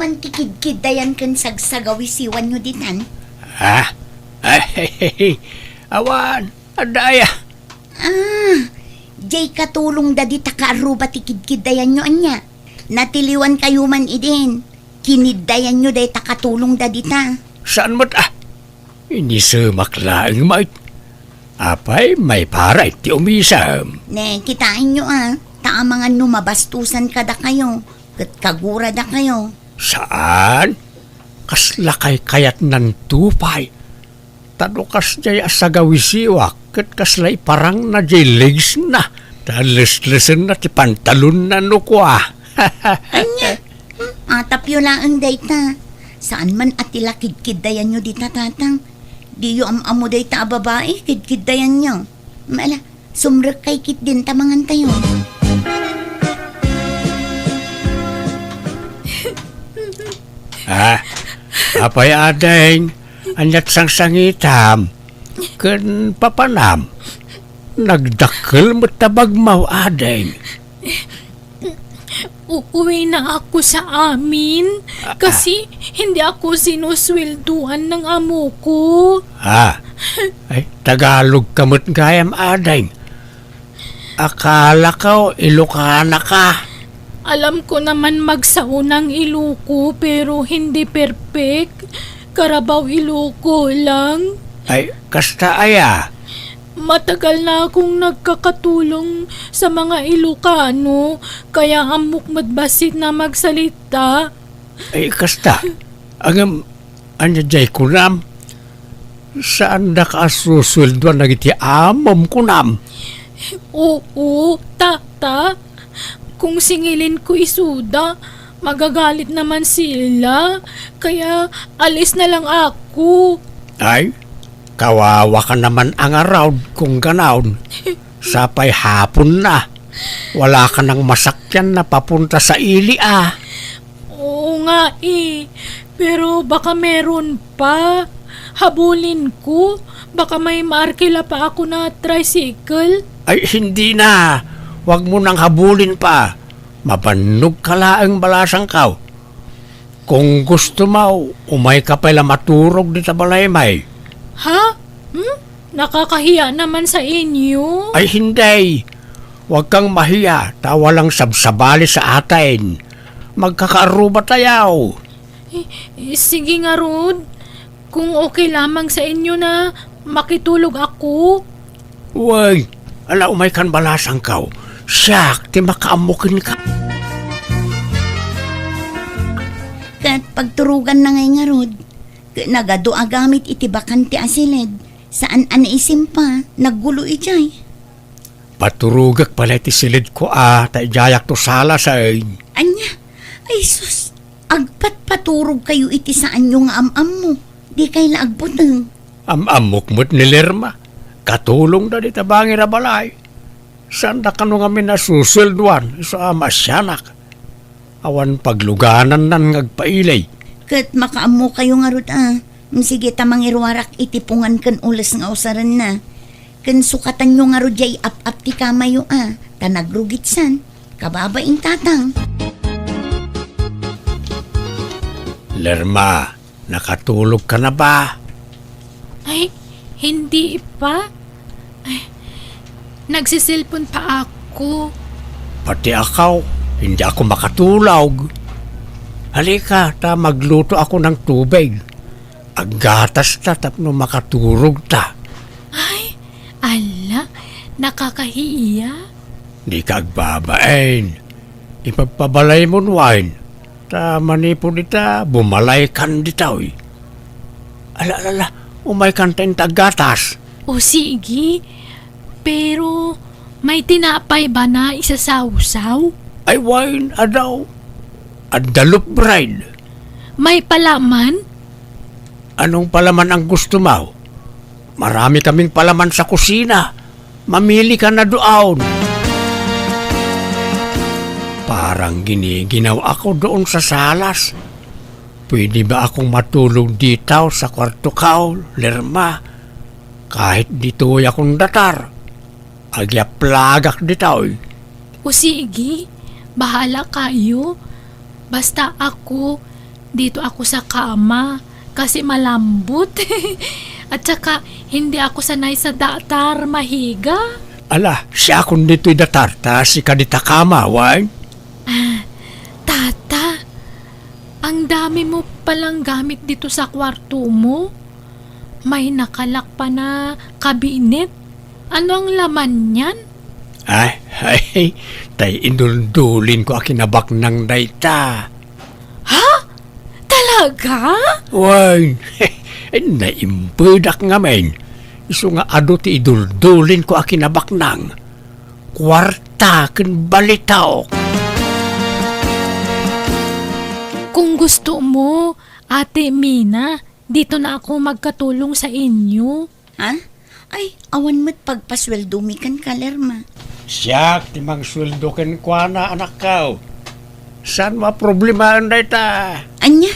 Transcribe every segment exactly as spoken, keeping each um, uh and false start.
Antikidkiddayan ken sagsagawisiwanyo ditan? Ah? Ay, awan. Adda aya? Ah, jay katulong da dita kaarruba ti kidkiddayanyo ania? Natiliwan kayo man idin. Kiniddayanyo dayta katulong da dita. Saan met, ah? Inisemak laeng met. Apay, maiparay ti umisem. Ne, kitaenyo, ah. Ta amangan no mabastusan kadakayo, ket kagurada kayo. Saan? Kasla kaykayatnan to pay. Ta no kasdiay a sagawisiwak, ket kasla iparangna jay legs na. Ta leslesenna ti pantalonna no kua. Ania? Hmm, atapyo laeng dayta. Saan man a ti la kidkiddayanyo dita, tatang? Diyo am-ammo dayta a babai, kidkiddayanyo. Mala, sumrek kay kit din ta mangantayo. Ah, apay, ading, aniat sangsangitam ken papanam? Nagdakkel met ta bagmaw, ading. Uuwi na ako sa amin kasi hindi ako sinusweldoan ng amo ko. Ah, ay, Tagalog ka met gayam, ading. Akala ko, Ilocana ka. Alam ko naman magsao ng Iloco, pero hindi perfect. Carabao Ilocos lang. Ay, kasta aya? Matagal na akong nagkakatulong sa mga Ilocano, kaya ammok met bassit na magsalita. Ay, kasta. Ngem, ania jay kunam? Saandaka a susweldoan dagiti amom kunam? Oo, tata. Kung singilin ko isuda, magagalit naman sila. Kaya alis na lang ako. Ay, kawawa ka naman a ngarud kung ganaon. Sapay hapon na. Wala ka nang masakyan na papunta sa ili, ah. Oo nga eh. Pero baka meron pa. Habulin ko. Baka may maarkila pa ako na tricycle. Ay, hindi na. Huwag mo nang habulin pa. Mabannog ka laeng, balasangko. Kung gusto mo, umay ka pay la maturog dita balay, may. Ha? Hmm? Nakakahiya naman sa inyo. Ay, hindi. Huwag kang mahiya, ta walang sabsabali sa atin. Magkakaarruba tayo. Eh, eh, sige ngarud. Kung okay lamang sa inyo na makitulog ako. Uy, ala, umay kan, balasangko. Siak ti makaammo kenka. Ket pagturugan na ngay ngarud, ket nagadu a gamit iti bakante a siled, saan a naisimpa, naggulo idiay. Paturogek pay la iti siled ko a, ta idiayak to salas, ay. Ania? Ay sus, agpatpaturog kayo iti saanyo nga am-ammo. Di kay la agbuteng. Am-ammok met ni Lerma. Katulongda dita bangir a balay. Saanda kano ngamin a susueldoan, isu a maasianak. Awan pagluganannan nga agpaili. Ket makaammo kayo ngarud a. Sige ta mangiruarak iti pungan ken ules nga usarenna. Ken sukatanyo ngarud diay ap-ap ti kamayo a, ta nagrugitsan. Kababain, tatang. Lerma, nakatulog ka na ba? Ay, hindi pa. Ay, nagsiselpon pa ako. Pati ako, hindi ako makatulog. Halika, ta magluto ako ng tubig. Aggatas ta tapno makaturog ta. Ay, ala, nakakahiya. Di ka agbabain. Ipagpabalay mo nuan. Ta manipud ita, bumalay kan ditoy. Ala, ala, ala, umay kan ta inta aggatas. O sige, pero may tinapay ba na isasawsaw? Ay, wen, adaw. Adda loaf bread. May palaman? Anong palaman ang gusto mo? Marami kaming palaman sa kusina. Mamili ka na doon. Parang giniginaw ako doon sa salas. Pwede ba akong matulog dito sa kwarto ko, Lerma? Kahit ditoy akong datar, agyaplagak ditoy. O sige, bahala kayo. Basta ako, Dito ako sa kama kasi malambot. At saka, hindi ako sanay sa datar, mahiga. Ala, siakon ditoy datar ta sika dita kama, wen? Ah, Tata, ang dami mo palang gamit dito sa kwarto mo. May nakalak pa na kabinet. Ano ang laman niyan? Ay, ay, tay iduldulin ko a kinabaknang dayta. Ha? Talaga? Wen, naimpedak ngamin. Isu nga adu ti iduldulin ko a kinabaknang. Kuarta ken balitaok. Kung gusto mo, Ate Mina, dito na ako magkatulong sa inyo. Ha? Ay, awan met pagpasueldomi kenka, Lerma. Siak ti mangsueldo kenkuana, anakko. Saan mo a problemaen dayta? Ania?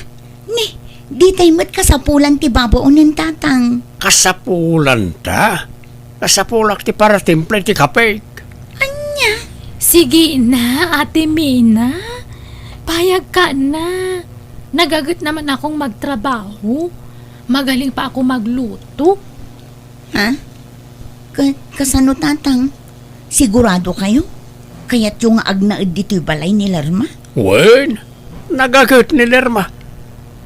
Ni, ditay met kasapulan ti babaonen, Tatang. Kasapulanta? Kasapulak ti paratimpla iti kapek. Ania? Sige na, Ate Mina. Payagka na. Nagaget naman akong magtrabaho. Magaling pa ako magluto. Ha? Ka-, kasano, Tatang? Sigurado kayo? Kayatyo nga agnaed ditoy balay ni Lerma? Wen, nagaget ni Lerma.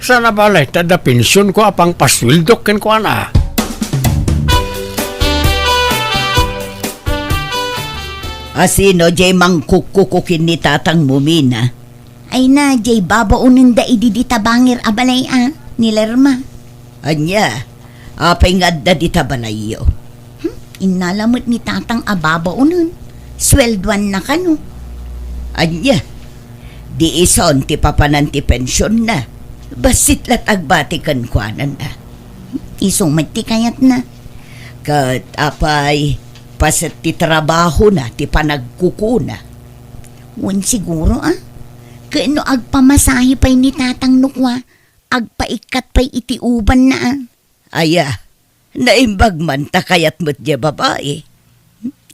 Sana balay ta adda pension ko a pangpasueldok kenkuana. Asino jay mangkukkuko ken ni tatang mo, Mina? Ay na, jay babaonenda idi dita bangir a balay a, ni Lerma. Ania, apay nga adda dita balayyo? Hmm, innala met ni tatang a babaonen. Sueldoanna kano. Ania, di ison ti papanan ti pensionna? Bassit la't agbati kenkuana. Isu met ti kayatna. Ket apay, paset ti trabahona ti panagkukuna? Wen siguro, a? Ket no agpamasahe pay ni tatang no kua, agpaikkat pay iti ubanna, a? Aya, naimbag man ta kayat met diay babai.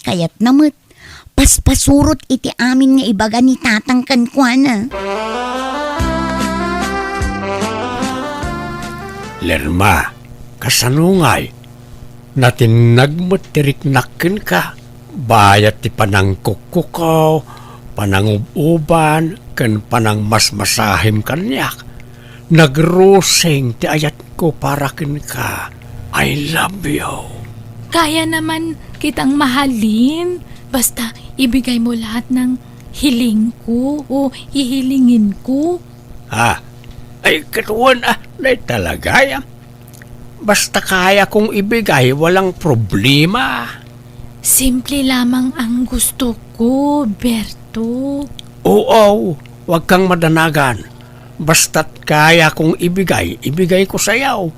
Kayatna met, paspasurot iti amin nga ibaga ni tatang kenkuana. Lerma, kasano ngay? Natinnag met ti riknak kenka. Bayat ti panangkukkukaw, panangub-uban, ken panangmasmasahim kaniak. Nagrusing ti ayatko para kenka. I love you. Kaya naman kitang mahalin. Basta ibigay mo lahat ng hiling ko o hihilingin ko. Ha? Ay, katuan, a, dayta talaga, a. Basta kaya kong ibigay, walang problema. Simple lamang ang gusto ko, Berto. Oo, wag kang madanagan. Basta't kaya kong ibigay, ibigay ko sa'yo.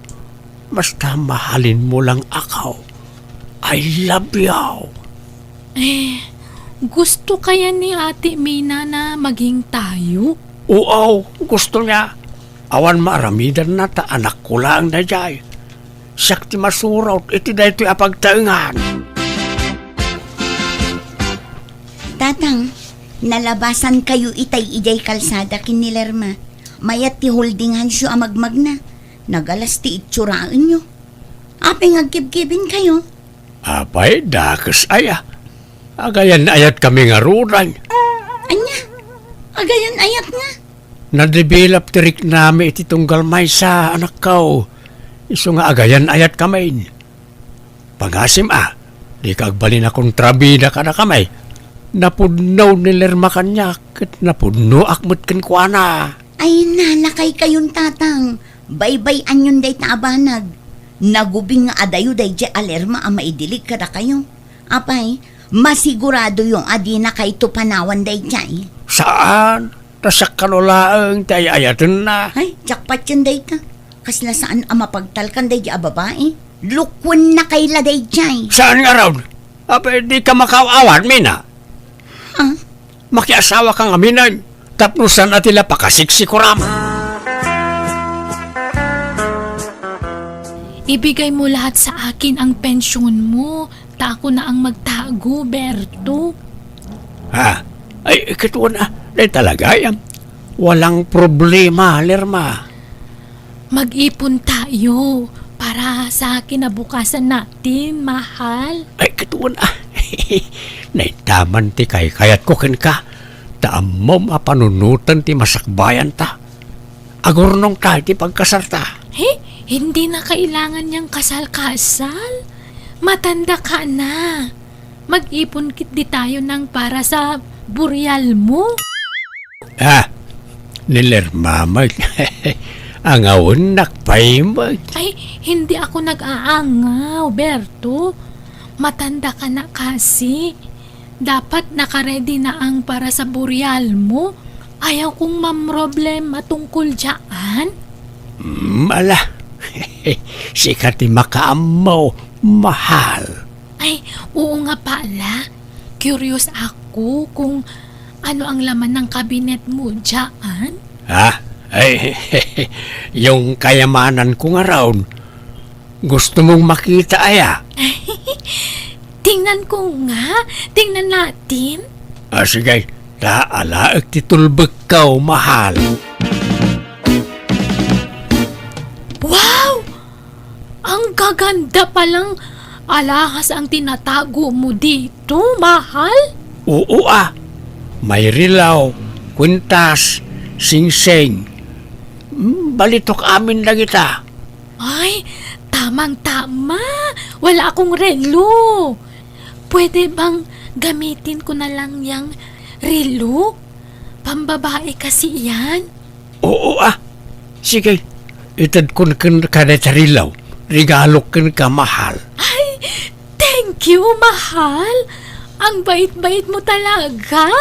Basta mahalin mo lang ako. I love you. Eh, gusto kaya ni Ate Mina na maging tayo? Oo, gusto niya. Awan maaramidanna ta anakko laeng daydiay. Siak ti masurot iti daytoy a pagtaengan. Tatang, nalabasankayo itay idiay kalsada ken ni Lerma. Mayat ti holding handsyo a magmagna. Nagalas ti itsuraenyo. Apay nga agkibkibinkayo? Apay, dakes aya. Agayan-ayatkami ngaruden. Ania? Agayan-ayat nga? Nadevelop ti riknami iti tunggal maysa, anakko. Isu nga agayan-ayatkami. Pangasim a, dika agbalin a kontrabida kadakami. Napudno ni Lerma kaniak, ket napudnoak met kenkuana. Ay, nalakaykayon, Tatang. Baybay-anyon dayta a banag. Nagubing nga adayo daydiay a Lerma a maidilig kadakayo. Apay, masiguradoyo a dinakayto panawan daydiay. Saan? Ta siak kano laeng ti ay-ayatenna. Ay, jackpot yun dayta. Kasla saan a mapagtalkan daydiay a babai. Lukuennakay la daydiay. Saan ngarud? Apay, dika makaaw-awat, Mina? Ha? Makiasawaka ngamin, tapno saan a ti la pakasiksikuram. Ibigay mo lahat sa akin ang pensyon mo, ta ako na ang magtago, Berto. Ha? Ay, katuan a, dayta talaga, a. Walang problema, Lerma. Mag-ipon tayo para sa kinabukasan natin, mahal. Ay, katuon, ah. Naitaman ti kaykayatko kenka. Ta ammom a panunoten ti masakbayanta. Agurnong tayo ti pagkasalta. He? Hindi na kailangan niyang kasal-kasal. Matanda ka na. Mag-ipon ketdi tayo ng para sa burial mo. Ah, ni Lerma met. Angawennak pay met. Ay, hindi ako nag-aangaw, Berto. Matanda ka na kasi. Dapat naka-ready na ang para sa burial mo. Ayaw kong mamroblema tungkol dyan. Mm, ala. Sika ti makaammo, mahal. Ay, oo nga pala. Curious ako kung ano ang laman ng kabinet mo dyan. Ha? Ay, yung kayamanan ko nga raon. Gusto mong makita, aya? Tingnan ko nga. Tingnan natin. Ah, sige. Ta, alaek ti tulbekko, mahal. Wow! Ang gaganda palang alahas ang tinatago mo dito, mahal. Oo, ah. May rilaw, kwintas, singsing. Hmm, balitok amin dagita. Ay, tamang-tama. Wala akong relo. Pwede bang gamitin ko na lang yang relo? Pambabae kasi yan. Oo, ah. Sige, itedkon kenka dayta rilaw. Regalok kenka, mahal. Ay, thank you, mahal. Ang bait-bait mo talaga.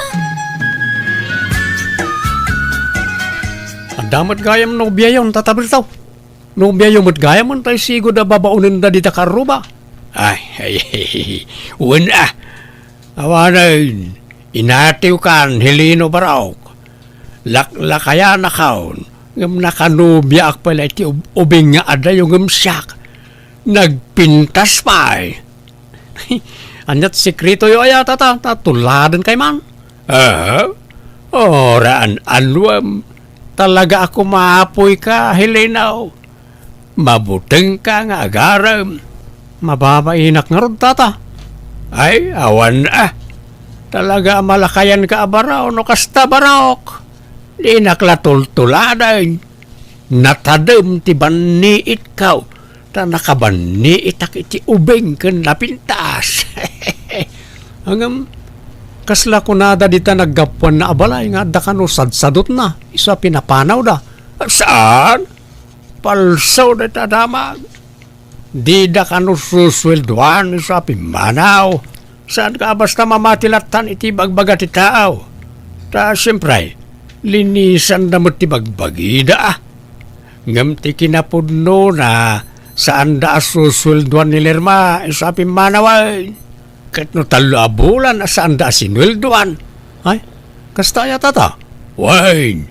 Adda met gayam nobiayon, Tata Berto. Nobiayo met gayam, tay sigud a babaonenda dita karruba. Ay, ay, ay, ay. Wen, ah. Awanen, inatiwkan, Helino Barok. Laklakayanakon, ngem nakanubiaak pay la iti ub-, ubing nga adayo ngem siak. Nagpintas pay. Aniat sekretoyo aya, Tata, ta tuladen kay man? Ah? Oraan anwem. Talaga a kumapoy ka, Helino. Mabuteng ka nga agarem. Mababainak ngarud, Tata. Ay, awan, ah. Talaga a malakayan ka a baro no kasta, Barok. Dinak la tultuladen. Natadem ti banniitko, ta nakabanniitak iti ubing ken napintas. Ngem, kasla kunada dita naggapuanna a balay nga adda kano sadsadutna isu a pinapanawda? Saan? Palso dayta damag. Dida kano susueldoan isu a pimmanaw. Saan ka a basta mamati lattan iti bagbaga ti tao. Ta siempre, linisanda met ti bagbagida, ah. Ngem ti kinapudnona, saanda a susueldoan ni Lerma isu a pimmanaw, ay. Ket no tallo a bulan a saanda a sinueldoan. Ay, kasta aya, Tata? Wen,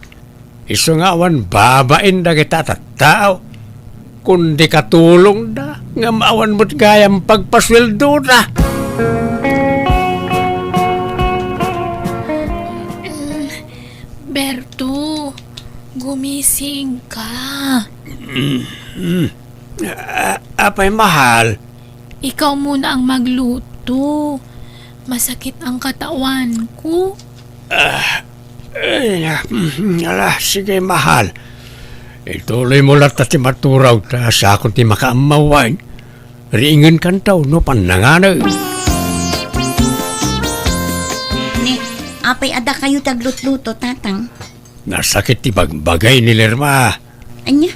isu nga awan babain dagita a tattao, kundi katulongda, ngem awan met gayam pagpasueldoda. Berto, gumising ka. Mm, mm. A-, apay, mahal? Ikaw muna ang magluto. Masakit ang katawan ko. Ah, ay, ah, mm, ala, sige, mahal. Ituloy mo latta ti maturaw, ta siakon ti makaammaw, ay. Riingen kantaw no pannanganay. Ni, apay adda kayo taglutluto, Tatang? Nasakit ti bagbagay ni Lerma. Anya?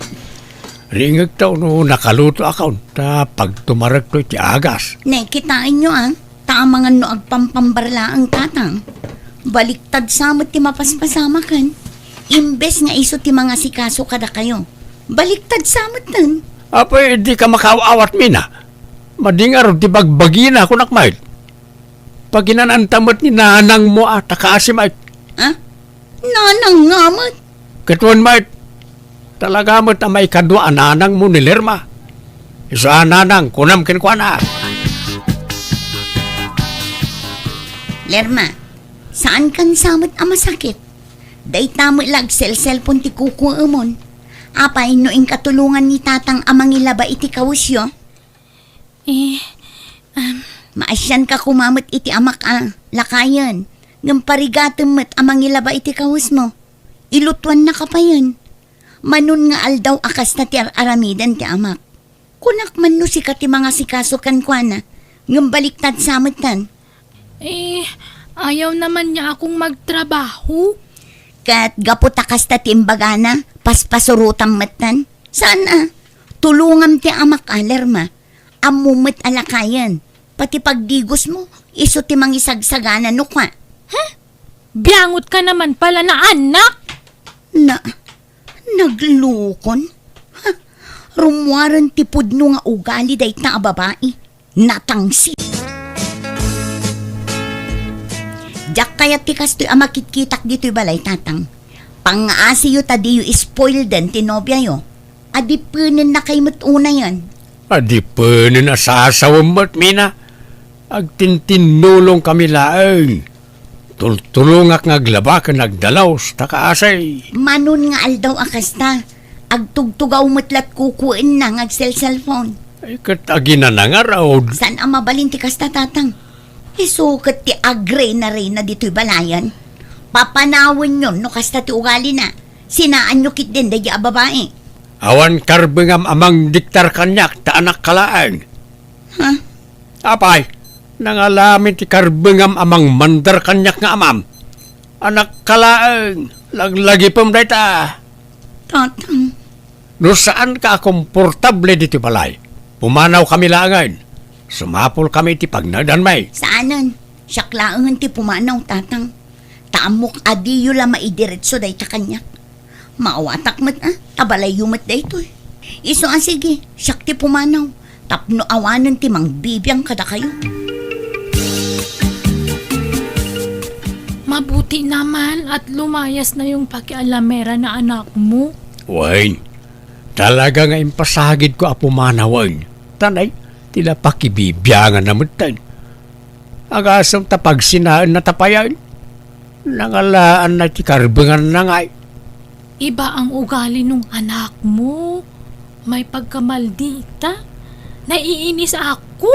Ringegto no nakaluto akon, ta pagtumarekto iti agas. Ne, kitaenyo, ah, ta amangan no agpampambar laeng, Tatang. Baliktad sa met ti mapaspasamaken. Imbes nga isu ti mangasikaso kadakayo, baliktad sa metten. Apay, di ka makaaw-awat, Mina. Madi ngarud ti bagbagina, kunak met. Paginananta met ni nanangmo a ta kaasi met. Ah? Nanang nga met? Ket wen met, talaga met a maikadua a nanangmo ni Lerma. Isu a nanang, kunam kenkuana. Lerma, saan kan sa met a masakit? Dayta met la agselselpon ti kukuemon. Apay no inka tulongan ni Tatang a mangilaba iti kawesyo? Eh, um, Maasianka koma met iti amak a lakayen, ngem parigatem met a mangilaba iti kawesmo. Ilutuannaka payen. Manon nga aldaw a kasta ti ar-aramiden ti amak. Kunak man no sika ti mangasikaso kenkuana, ngem baliktad sa metten. Eh, ayaw naman niya akong magtrabaho. Ket gapu ta kasta ti imbagana, paspasurotam metten. Saan a? Tulongam ti amak a, Lerma. Ammo met a lakayen. Pati pagdigosmo, isu ti mangisagsagana no kua. Huh? Biangot ka naman pala, naanak! Na, naglukon? Ha? Rummuaren ti pudno nga ugali dayta a babai. Natangsit. Diak kayat ti kastoy a makitkitak ditoy balay, Tatang. Pangngaasiyo ta diyo spoilden ti nobiayo. Adipenen na kay met unayen. Adipenen a sasawem met, Mina. Agtintinnulong kami laeng. Tultulongak nga aglaba ken agdalaus ta kaasi. Manon nga aldaw a kasta, agtugtugaw met lat kukuenna nga agselselpon. Ay, ket aginanangarud. Saan a mabalin ti kasta, Tatang? Isu ket ti agrena-rena ditoy balayan. Papanawenyon no kasta ti ugalina. Sinaanyo ketdin daydi a babai. Awan karbengam a mangdiktar kaniak ta anakka laeng. Ha? Apay, nangalamin ti karbengam a mangmandar kaniak nga amam. Anakka laeng, laglagipem dayta. Tatang. No saanka a komportable ditoy balay, pumanawkami laengen. Sumapulkami iti pagnaedanmi. Saanen, siak laengen ti pumanaw, Tatang. Ta ammok a diyo la maidiretso dayta kaniak. Maawatak met a, ta balayyo met daytoy. Isu a sige, siak ti pumanaw, tapno awanen ti mangbibiang kadakayo. Mabuti naman at lumayas na yung pakialamera na anak mo. Wen, talaga nga impasagidko a pumanawen. Tanay, ti napakibibiangan na metten. Agasem ta pagsinaenna ta payen. Nangalaanna ti karbenganna ngay. Iba ang ugali nung anak mo. May pagkamaldita. Naiinis ako.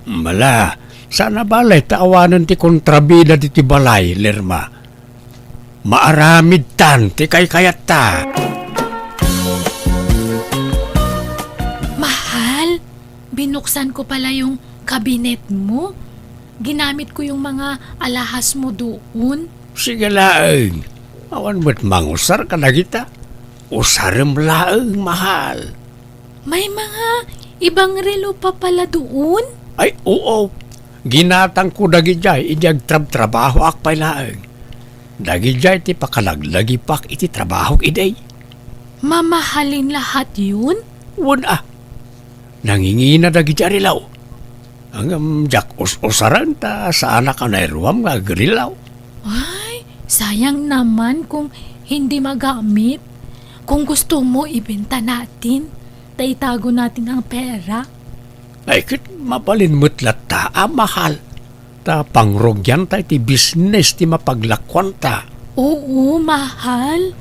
Mala, sana balay ta awanen ti kontrabida diti balay, Lerma. Maaramidtan ti kaykayatta. Mahal, binuksan ko pala yung kabinet mo. Ginamit ko yung mga alahas mo doon. Sige laeng. Awan met mangusar kadagita. Usarem laeng, mahal. May mga ibang relo pa pala doon? Ay, oo. Ginatangko dagidiay idi agtrabtrabahoak pay laeng. Dagidiay ti pakalaglagipak iti trabahok idi. Mamahalin lahat yun? Wen a. Nangingina dagidiay a relo. Ngem diak us-usaren ta saanak a nairuam nga agrelo. Ay, sayang naman kung hindi magamit. Kung gusto mo, ibenta natin. Ta itago natin ang pera. Ay, ket mabalin met latta a mahal. Ta pangrugianta iti bisnes ti mapaglakuanta. Oo, mahal.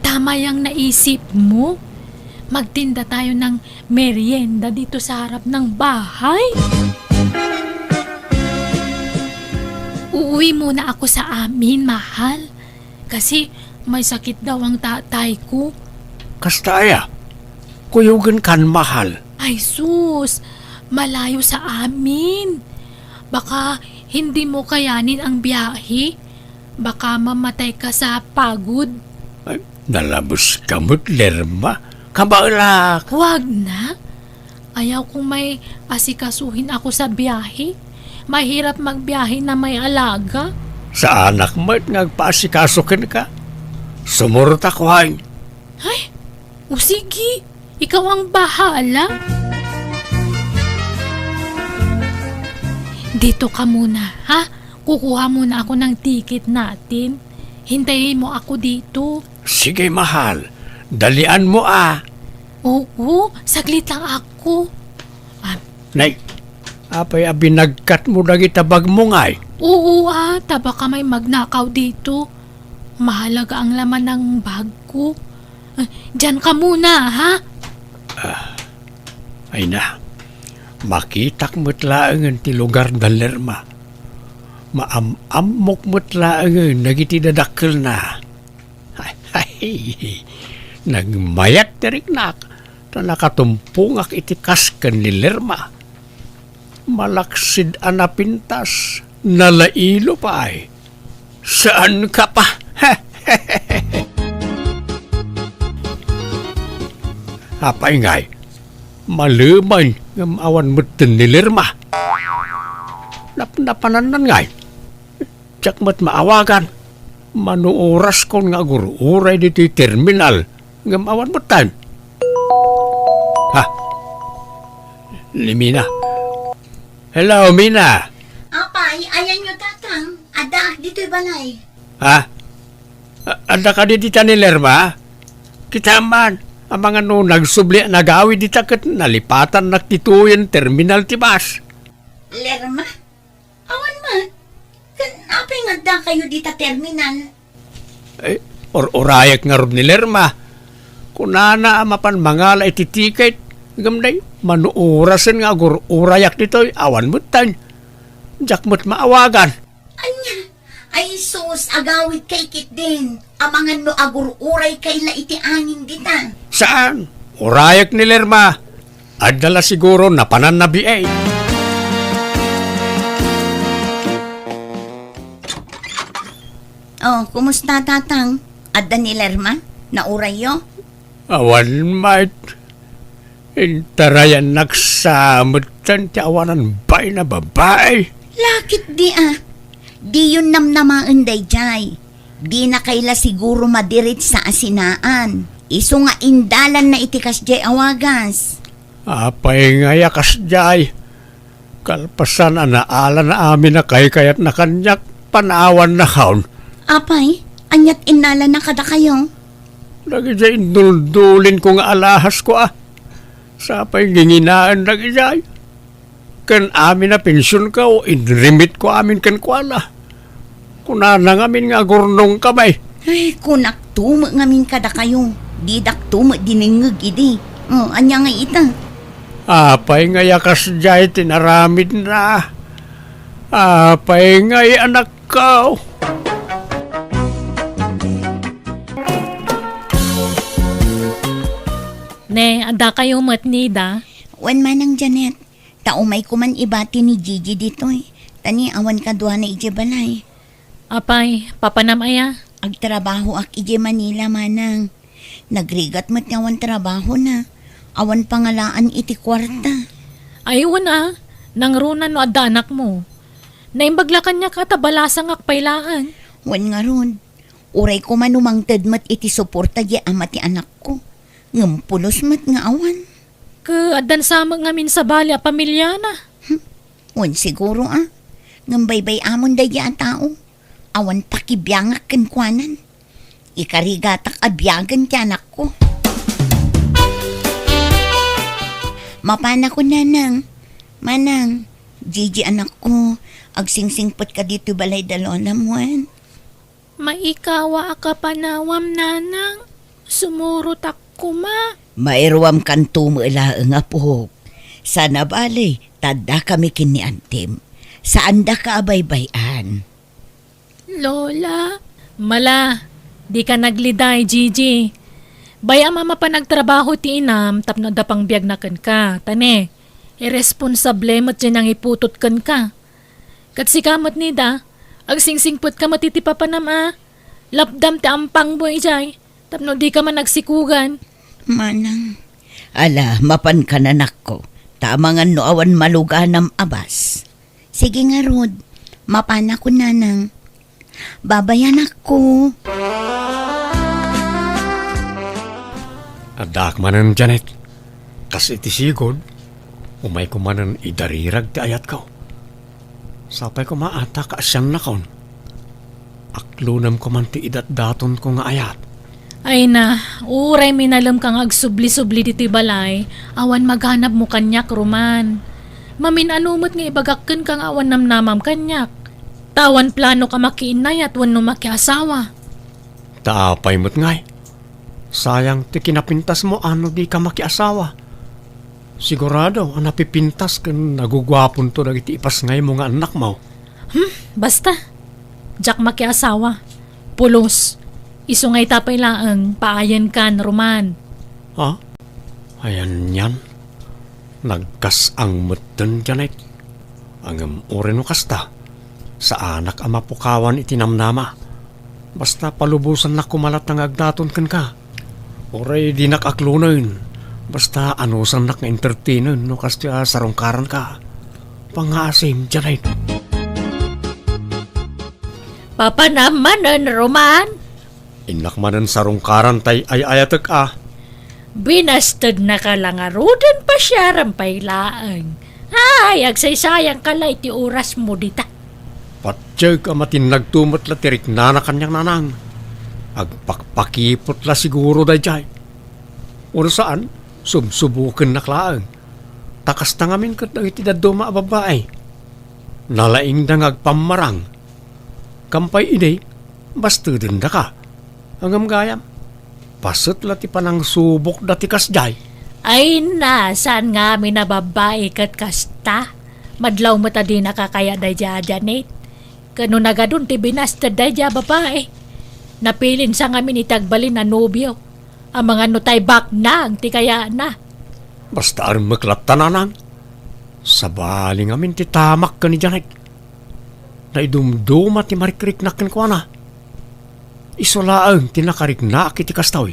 Tama yang naisip mo. Magtinda tayo ng merienda dito sa harap ng bahay. Uuwi muna ako sa amin, mahal. Kasi may sakit daw ang tatay ko. Kasta aya? Kuyogen kan, mahal. Ay sus, malayo sa amin. Baka hindi mo kayanin ang biyahe. Baka mamatay ka sa pagod. Ay, nalabes ka met, Lerma. Kabaelak. Wag na. Ayaw kong may asikasuhin ako sa biyahe. Mahirap magbiyahe na may alaga. Saanak met nga agpaasikaso kenka. Sumurot ako, hain. Ay, o sige. Ikaw ang bahala. Dito ka muna, ha? Kukuha muna ako ng ticket natin. Hintayin mo ako dito. Sige, mahal. Dalian mo, ah. Oo, saglit lang ako. Ah. Nay, apay a binagkat mo dagita bag mo ngay? Oo, ah, ta baka may magnakaw dito. Mahalaga ang laman ng bag ko. Diyan ka muna, ha? Ay na, makitak met laengen ti lugar da Lerma. Maam-ammok met laengen dagiti dadakkelna. Ay, ay, nagmayat ti riknak, ta nakatumpongak iti kas ken ni Lerma. Malaksid a napintas, nalailo pay. Saan ka pa? Apay ngay, malemen ngem awan metten ni Lerma. Napnapanannan ngay. Diak met maawagan. Mano oraskon nga agur-uray ditoy terminal ngem awan metten. Ha? Ni Mina. Hello, Mina. Apay, ayanyo, Tatang? Addaak ditoy balay. Ha? A-, adda kadi dita ni Lerma? Kita man, amangan no nagsubli a nagawid dita ket nalipatannak ditoyen terminal ti bus. Lerma? Awan met. Ken apay nga adda kayo dita terminal? Eh, ur-urayak ngarud ni Lerma. Kunana a mapan mangala iti tiket, ngem day, mano orasen nga agur-urayak ditoy, awan metten. Diak met maawagan. Ania? Ay sus, agawid kay ketdin. Amangan no agur-uray kay la iti angin dita. Saan? Urayak ni Lerma. Adda la siguro napananna biay. Oh, kumusta, Tatang? Adda ni Lerma? Naurayyo? Awan met. Intarayannak sa metten ti awanan bain a babai. Lakit di a. Diyon namnamaen daydiay. Dina kay la siguro madiritsa a sinaan. Isu nga indalanna iti kasdiay a wagas. Apay ngay a kasdiay? Kalpasan a naalana amin a kaykayatna kaniak, panawanna kaon. Apay, aniat innalana kadakayo? Dagidiay induldulinko nga alahasko a. Sapay nginginaen dagidiay. Ken amin a pensionko, inremitko amin kenkuana. Kunana ngamin nga agurnongkami. Ay, kunakto met ngamin kadakayo, didakto met dinengngeg idi. Oh, ania ngay ita? Apay ngay a kasdiay ti naramidna? Apay ngay, anakko? Ne, adda kayo met ni Ida? Wen, Manang Janet. Ta umayko man ibati ni Gigi ditoy, ta ni awan kaduana idiay balay. Apay, papanam aya? Agtrabahoak idiay Manila, Manang. Nagrigat met nga awan trabahona. Awan pangalaan iti kuarta. Ay, wen a, nangruna no adda anakmo. Naimbag la kaniak a ta balasangak pay laeng. Wen ngarud, uray koma no mangted met iti suporta diay ama ti anakko. Ngem pulos met nga awan. Ket addan sa met ngamin sabali a pamiliana. Hmm. Wen siguro a. Ngem baybay-amon daydiay a tao. Awan pakibiangak kenkuanan. Ikarigatak a biagen ti anakko. Mapanakon, Nanang. Manang, Gigi anakko, agsingsingpetka ditoy balay da lolam wen. Maikawa a kapanawam, Nanang. Sumurotak koma. Mairuamkanto met laeng, apok. Sana bale, ta addakami ken ni Antim. Saandaka a baybay-an. Lola. Mala, dika nagliday, Gigi. Bay-am a mapan agtrabaho ti inam tapno adda pangbiagna kenka. Ta ne, irresponsable met diay nangiputot kenka. Ket sika met, Nida, agsingsingpetka met iti papanam a lapdam ti ampangmo idiay tapno dika man agsikugan. Manang. Ala, mapankan, anakko, ta amangan no awan maluganam a bas. Sige ngarud, mapanakon, Nanang. Babay, anakko. Addaak manen, Janet. Kas iti sigud, umayko manen idarirag ti ayatko. Sapay koma a ta kaasiannakon. Aklonem koman ti idatdatonko nga ayat. Ay na, uray minalemka nga agsubli-subli ditoy balay, awan maganabmo kaniak, Roman. Mamin-ano met nga ibagak kenka nga awan namnamam kaniak? Ta awan planok a makiinnayat wenno makiasawa. Ta apay met ngay? Sayang ti kinapintasmo a no dika makiasawa. Sigurado a napipintas ken naguguaponto dagiti ipasngaymo nga annakmo. Hmm, basta. Diak makiasawa. Pulos. Isu nga ita pay laeng paayenkan, Roman. Ha? Ay, anian? Nagkas-ang metten, Janet. Ngem uray no kasta, saanak a mapukawan iti namnama. Basta palubosannak koma latta nga agdaton kenka. Uray dinak aklonen, basta anusannak nga entertainen no kasdiay a sarungkaranka. Pangngaasim, Janet. Papanam manen, Roman? Innak manen sarungkaran tay ay-ayatek a. Binastednaka la ngaruden, pasiaram pay laeng. Ay, agsaysayangka la iti orasmo dita. Patiek a matinnagto met la ti riknana kaniak, nanang. Agpakpakipot la siguro daydiay. Uray saan, subsubokennak laeng. Ta kasta ngamin ket dagiti dadduma a babbai. Nalaingda nga agpammarang. Kampay idi, bastedendaka. Ngem gayam, paset la ti panangsubokda ti kasdiay. Ay na, saan ngamin a babbai ket kasta? Madlaw met a dinaka kayat daydiay a Janet. Ken no nagadun ti binasted daydiay a babbai, napilinsa ngamin iti agbalin a nobio. Amangan no tay baknang ti kayatna. Basta armek latta, nanang. Sabali ngamin ti tamak ken ni Janet. Naidumduma ti marikriknak kenkuana. Isu laeng ti nakariknaak iti kastoy.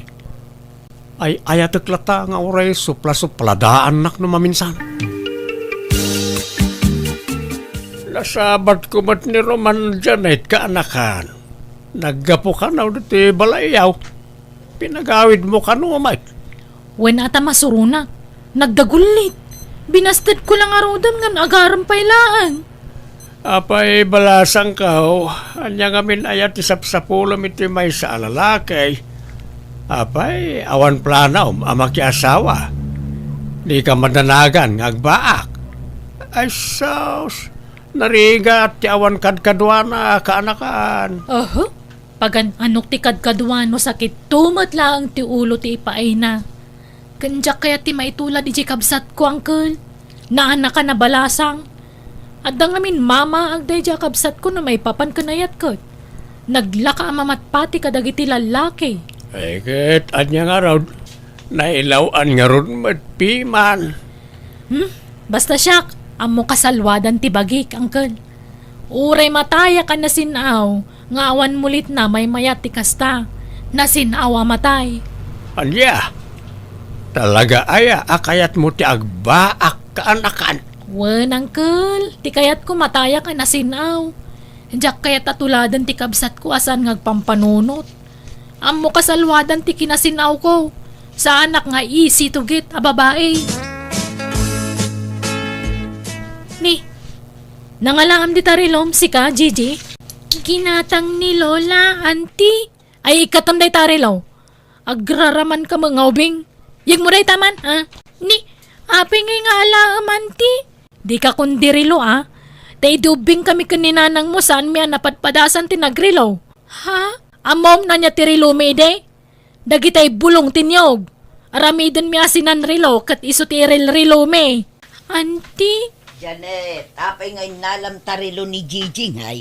Ay-ayatek latta nga uray suplasupladaanak no maminsan. Nasabatko met ni Roman, Janet, kaanakan. Naggapu kano ditoy balay, aw? Pinagawidmo kano met? Wen, ata masuronak. Nagdagullit. Binastedko la ngaruden ngem agarem pay laeng. Apay, balasangko, ania ngamin aya ti sapsapulem iti maysa a lalaki? Apay, awan planom a makiasawa? Dika madanagan nga agbaak? Ay, sus! Narigat ti awan kadkaduana, kaanakan. Aha. Pagan-anok ti kadkaduan no sakitto met laeng ti ulo ti ipaayna. Ken diak kayat ti maitulad idiay kabsatko, uncle. Naanakan a balasang. Adda ngamin mamaag daydiay a kabsatko no maipapan ken ayat ket. Naglaka a mamatpati kadagiti lallaki. Ay, ket ania ngarud? Nailaw-an ngarud met piman. Hmm? Basta siak, ammo kasalwadan ti bagik, uncle. Uray matayak a nasin-aw nga awan mulitna maymayat ti kasta. Nasin-aw a matay. Ania? Talaga aya a kayatmo ti agbaak, kaanakan? Wen, uncle, ti kayatko matayak a nasin-aw. Diak kayat a tuladen ti kabsatko a saan nga agpampanunot. Ammo kasalwadan ti kinasin-awko. Saanak nga easy to get a babai. Ni, nangalaam dita rilom, sika, Gigi? Ginatang ni Lola, Auntie. Ay, ikkatam dayta rilo. Agraramanka met nga ubing. Yegmo dayta man, ha? Ni, apay ngay nga alaem, Auntie? Dika kundi rilo, a? Ta idi ubbingkami ken ni nanangmo, saanmi a napadpadasan ti nagrilo. Ha? Ammom no ania ti rilomi idi? Dagitay bulong ti niyog. Aramidenmi a sinanrilo ket isu ti irilrilomi. Auntie? Janet, apay nga innalam ta rilo ni Gigi ngay?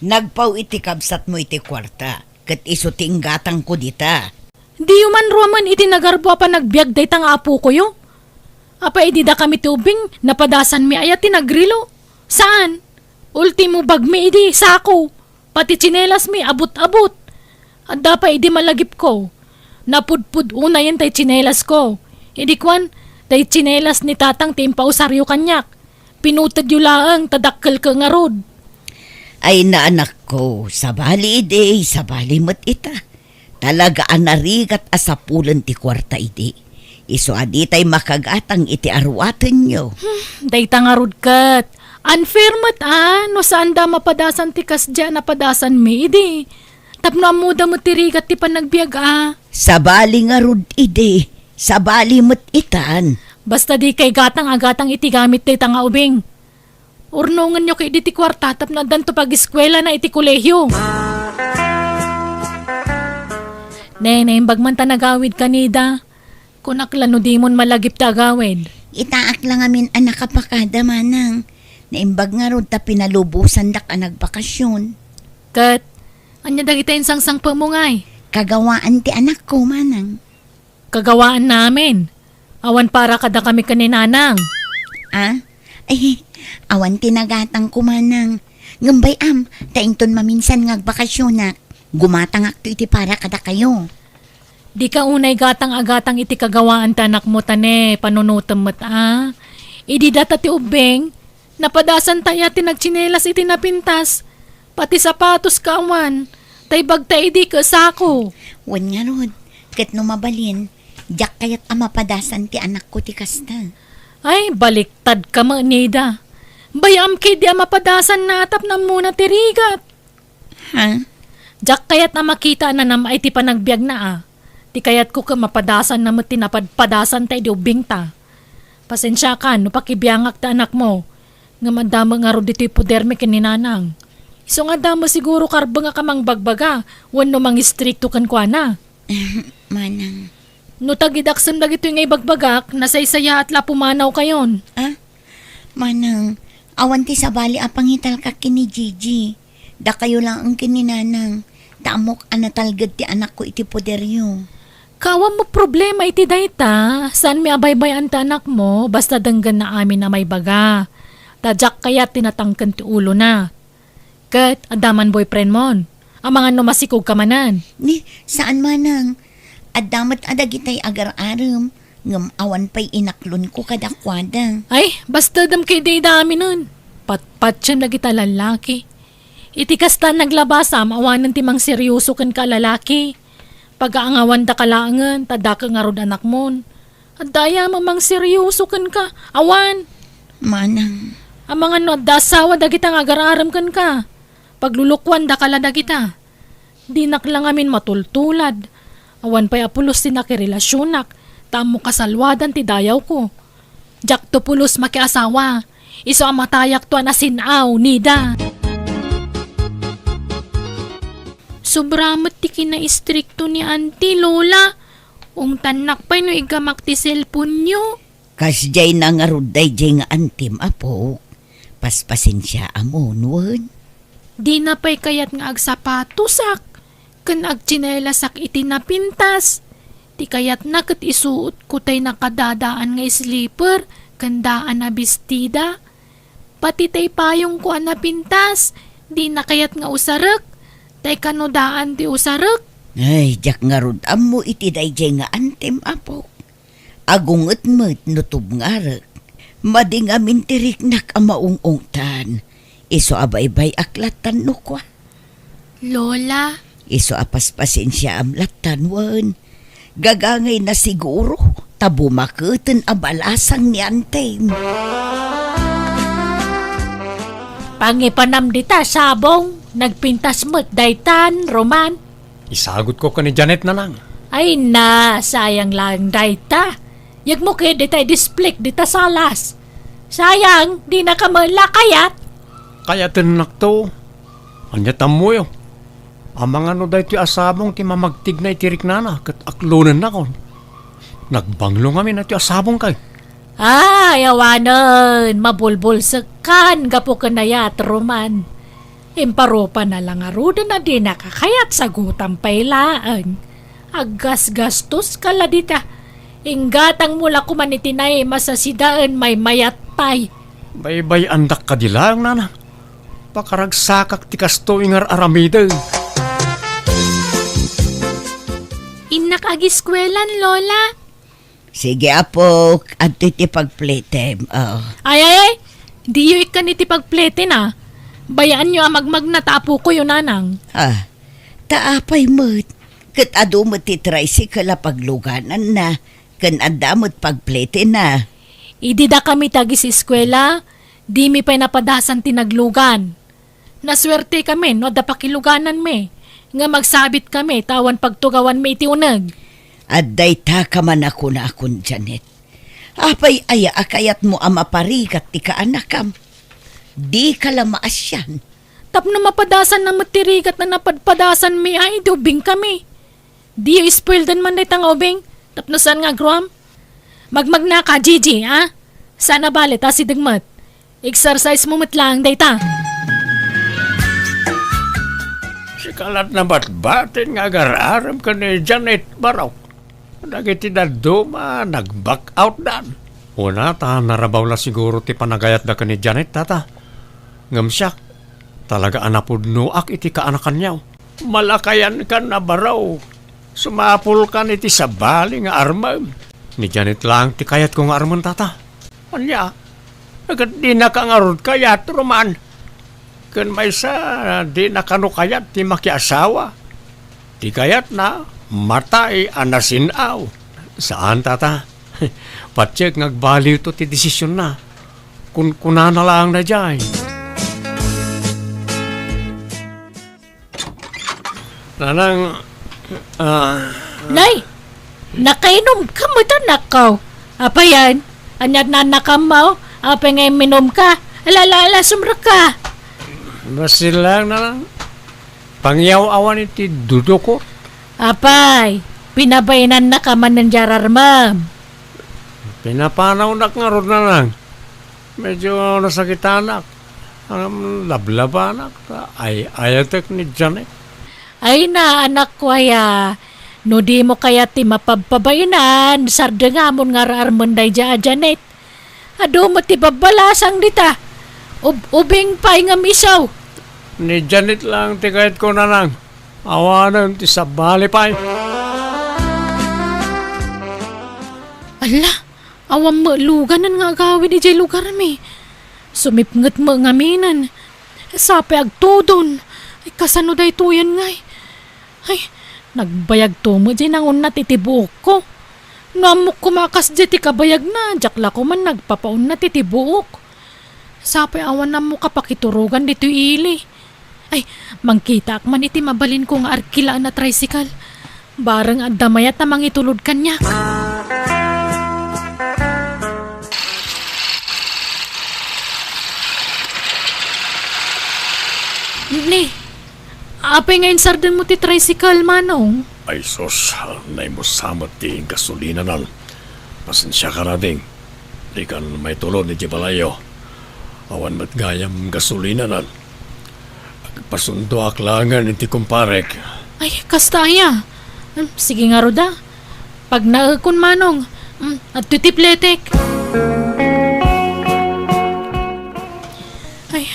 Nagpaw iti kabsatmo iti kuarta, ket isu ti inggatangko dita. Diyo man ruamen iti nagarbo a panagbiag dayta nga apokoyo? Apay idi dakami ti ubing, napadasanmi aya ti nagrilo? Saan? Ultimo bagmi idi sako, pati tsinelasmi abut-abut. Adda pay idi malagipko, napudpud unayen tay tsinelasko. Idi kuan, tay tsinelas ni tatang ti impausaryo kaniak. Pinutedyo laeng ta dakkelko ngarud. Ay, naanakko, sabali idi, sabali met ita. Talaga a narigat a sapulen ti kuarta idi. Isu a ditay makagatang iti aruatenyo. Hmm, dayta ngarud ket. Unfair met a, no saanda a mapadasan ti kasdiay a napadasanmi idi. Tapno ammoda met ti rigat ti panagbiag a. Sabali ngarud idi. Sabali met itan. Basta dikay gatang a gatang iti gamit dayta nga ubing. Urnongenyo ketdi ti kuarta tapno addanto pagiskuelana iti kolehio. Ne, naimbag man ta nagawid ka, Nida. Kunak la no dimon malagip ti agawid. Itaak la ngamin a nakapakada, manang. Naimbag ngarud ta pinalubosandak a nagbakasyon. Ket, ania dagiti insangsangpetmo ngay? Kagawaan ti anakko, manang. Kagawaan namin. Awan para kadakami ken ni Nanang. Ah? Ay, awan ti nagatangko, manang. Ngem bay-am, ta inton maminsan nga agbakasyonak, gumatangakto iti para kadakayo. Dika unay gatang a gatang iti kagawaan ti anakmo ta ne, panunotem met a. Idi data ti ubbing, napadasanta aya ti nagtsinelas iti napintas. Pati sapatos ka awan, ta ibagta idi ket sako. Wen ngarud, ket no mabalin, diak kayat a mapadasan ti anakko ti kasta. Ay, baliktad ka met, Nida. Bay-am ketdi a mapadasanna a tapno ammona ti rigat. Ha? Diak kayat a makita a nanam-ay ti panagbiagna a. Ti kayatko ket mapadasanna met ti napadpadasanta idi ubbingta. Pasensiakan no pakibiangak ti anakmo. Ngem adda met ngarud ditoy podermi ken ni Nanang. Isu nga adda met siguro karbengak a mangbagbaga wenno mangistrikto kenkuana. Manang. No tagidaksem dagitoy nga ibagbagak, nasaysayaat la a pumanawkayon. Ah? Manang, awan ti sabali a pangitalka ken ni Gigi. Dakayo laeng ken ni Nanang. Ta ammok a natalged ti anakko iti poderyo. Kaawan met problema iti dayta, saanmi a baybay-an ti anakmo, basta denggenna amin a maibaga. Ta diak kayat ti natangken ti ulona. Ket adda man boyfriendmon. Amangan no masikogka manen. Ni, saan manang. Adda met a dagitay agar-arem, ngem awan pay inaklonko kadakuada. Ay, bastedem ketdi ida aminen. Patpatiem dagita lallaki. Iti kasta naglabasam, awanen ti mangseryoso kenka a lalaki. Pagaangawandaka laengen, ta daka ngarud anakmon. Adda aya a mangseryoso kenka? Awan. Manang. Amangan no adda asawa dagita nga agar-arem kenka. Paglulukuandaka la dagita. Dinak la ngamin matultulad. Awan pay a pulos ti nakirelasionak, ta ammo kasalluadan ti dayawko. Diakto pulos makiasawa. Isu a matayakto a nasin-aw, Nida. Sobra met ti kinaistrikto ni Auntie, Lola. Ungtannak pay no igamak ti cellphone-yo. Kasdiay na ngarud daydiay nga antim, apok. Paspasensiaam wen. Dina pay kayat nga agsapatosak ken agtsinelasak iti napintas. Ti kayatna ket isuotko tay nakadadaan nga slipper ken daan a bestida. Pati tay payongko a napintas, dina kayat nga usarek. Tay kano daan ti usarek? Ay, diak ngarud ammo iti daydiay nga antim, apok. Agunget met no tubngarek. Madi ngamin ti riknak a maung-ungtan. Isu a baybay-ak lattan no kua. Lola. Isu a paspasensiaam lattan wen. Gagangayna siguro ta bumaketen a balasang ni Antem. Pangipanam dita sabong, nagpintas met daytan, Roman. Isagutko ken ni Janet, Nanang. Ay na, sayang laeng dayta. Yegmo ketdi tay displik dita salas. Sayang, dinaka met la kayat. Kayatennakto. Ania ti ammoyo? Amangan no daytoy a sabong ti mamagtigna iti riknana ket aklonennakon. Nagbanglo ngamin daytoy a sabong kay. Ay, awanen, mabulbulsekkan gapu ken ayat, Roman. Imparupa na la ngaruden a dinaka kayat, sagutam pay laeng. Aggasgastoska la dita. Inggatangmo la koman iti naimas a sidaen, maymayat pay. Baybay-andak kadi laeng, Nana. Pakaragsakak ti kastoy nga ar-aramiden. Innak agiskuelan, Lola. Sige, apok, adtoy ti pagpletem. Oh. Ay, ay, ay. Diyo ikkan iti pagpleten, a. Bayaanyo a magmagna ta apokoyo, Nanang. Ah, ta apay met? Ket adu met ti tricycle a paglugananna, ken adda met pagpletenna. Idi dakami ti agiseskuela, dimi pay napadasan ti naglugan. Nasuertekami no adda pakilugananmi, ngem agsabitkami ta awan pagtugawanmi iti uneg. Adda ita ka man a kunakon, Janet. Apay aya a kayatmo a maparigat ti kaanakam? Dika la maasian. Tapno mapadasanna met ti rigat a napadpadasanmi a idi ubbingkami. Diyo ispoildan man dayta nga ubing, tapno saan nga agruam? Magmagnaka, Gigi, a? Saan a bale ta asideg met. Exercise mo met laeng dayta. Sika lat nabatbatin nga agar-arem ken ni Janet Barok. Dagiti dadduma, nag-back out dan. Una ta narabaw la siguro ti panagayatda ken ni Janet, tata. Ngem siak, talaga a napudnoak iti kaanakanyo. Malakayankan a baro. Sumapulkan iti sabali nga armem. Ni Janet laeng ti kayatko nga armen, tata. Ania? Ket dinaka ngarud kayat, Roman? Ken maysa, dina kano kayat ti makiasawa? Ti kayatna, matay a nasin-aw. Saan, tata. Patiek nga agbaliwto ti desisionna. Kunkunana laeng daydiay. Nanang, ah, Nay, nakainumka met, anakko. Apay aya? Ania ti naannakammo? Apay nga imminumka? Ala, ala, ala, sumrekka. Basta lang, Nanang. Pangyaw-awan iti dudoko. Apay, pinabainannaka manen diay ararmem. Pinapanawnak ngarud, Nanang. Medyo nasakitanak. Ngem lablabanak, ta ay-ayatek ni Janet. Ay na, anakko aya, no dimo kayat ti mapabpabainan, sardengamon nga ar-armen daydiay a Janet. Adu met ti babbalasang dita. Ub-, ubing pay ngem isu. Ni Janet lang ti kayatko, Nanang. Awanen ti sabali pay. Ala, awan met luganen nga agawid idiay lugarmi. Sumipnget met ngaminen. Sapay agtudon. Ay, kasano daytoyen ngay? Ay, nagbayagto met diay nangunnat iti buokko. No ammok koma a kasdiay ti kabayagna, diak la koma nagpapaunnat iti buok. Sapay awan ammok a pakiturogan ditoy ili. Ay, mangkitaak man iti mabalinko nga arkilaen a tricycle. Bareng adda mayat a mangitulod kaniak. Ni, apay nga insardenmo ti tricycle, Manong? Ay sus, naimusa met ti gasolinanan. Pasensiakan, ading. Dikan maitulod idiay balayyo. Awan met gayam gasolinanan. Agpasundoak laengen iti kumparek. Ay, kasta aya. Hmm, sige ngarud a. Pagnaekon, Manong. Hmm, adtoy ti pletek. Ay,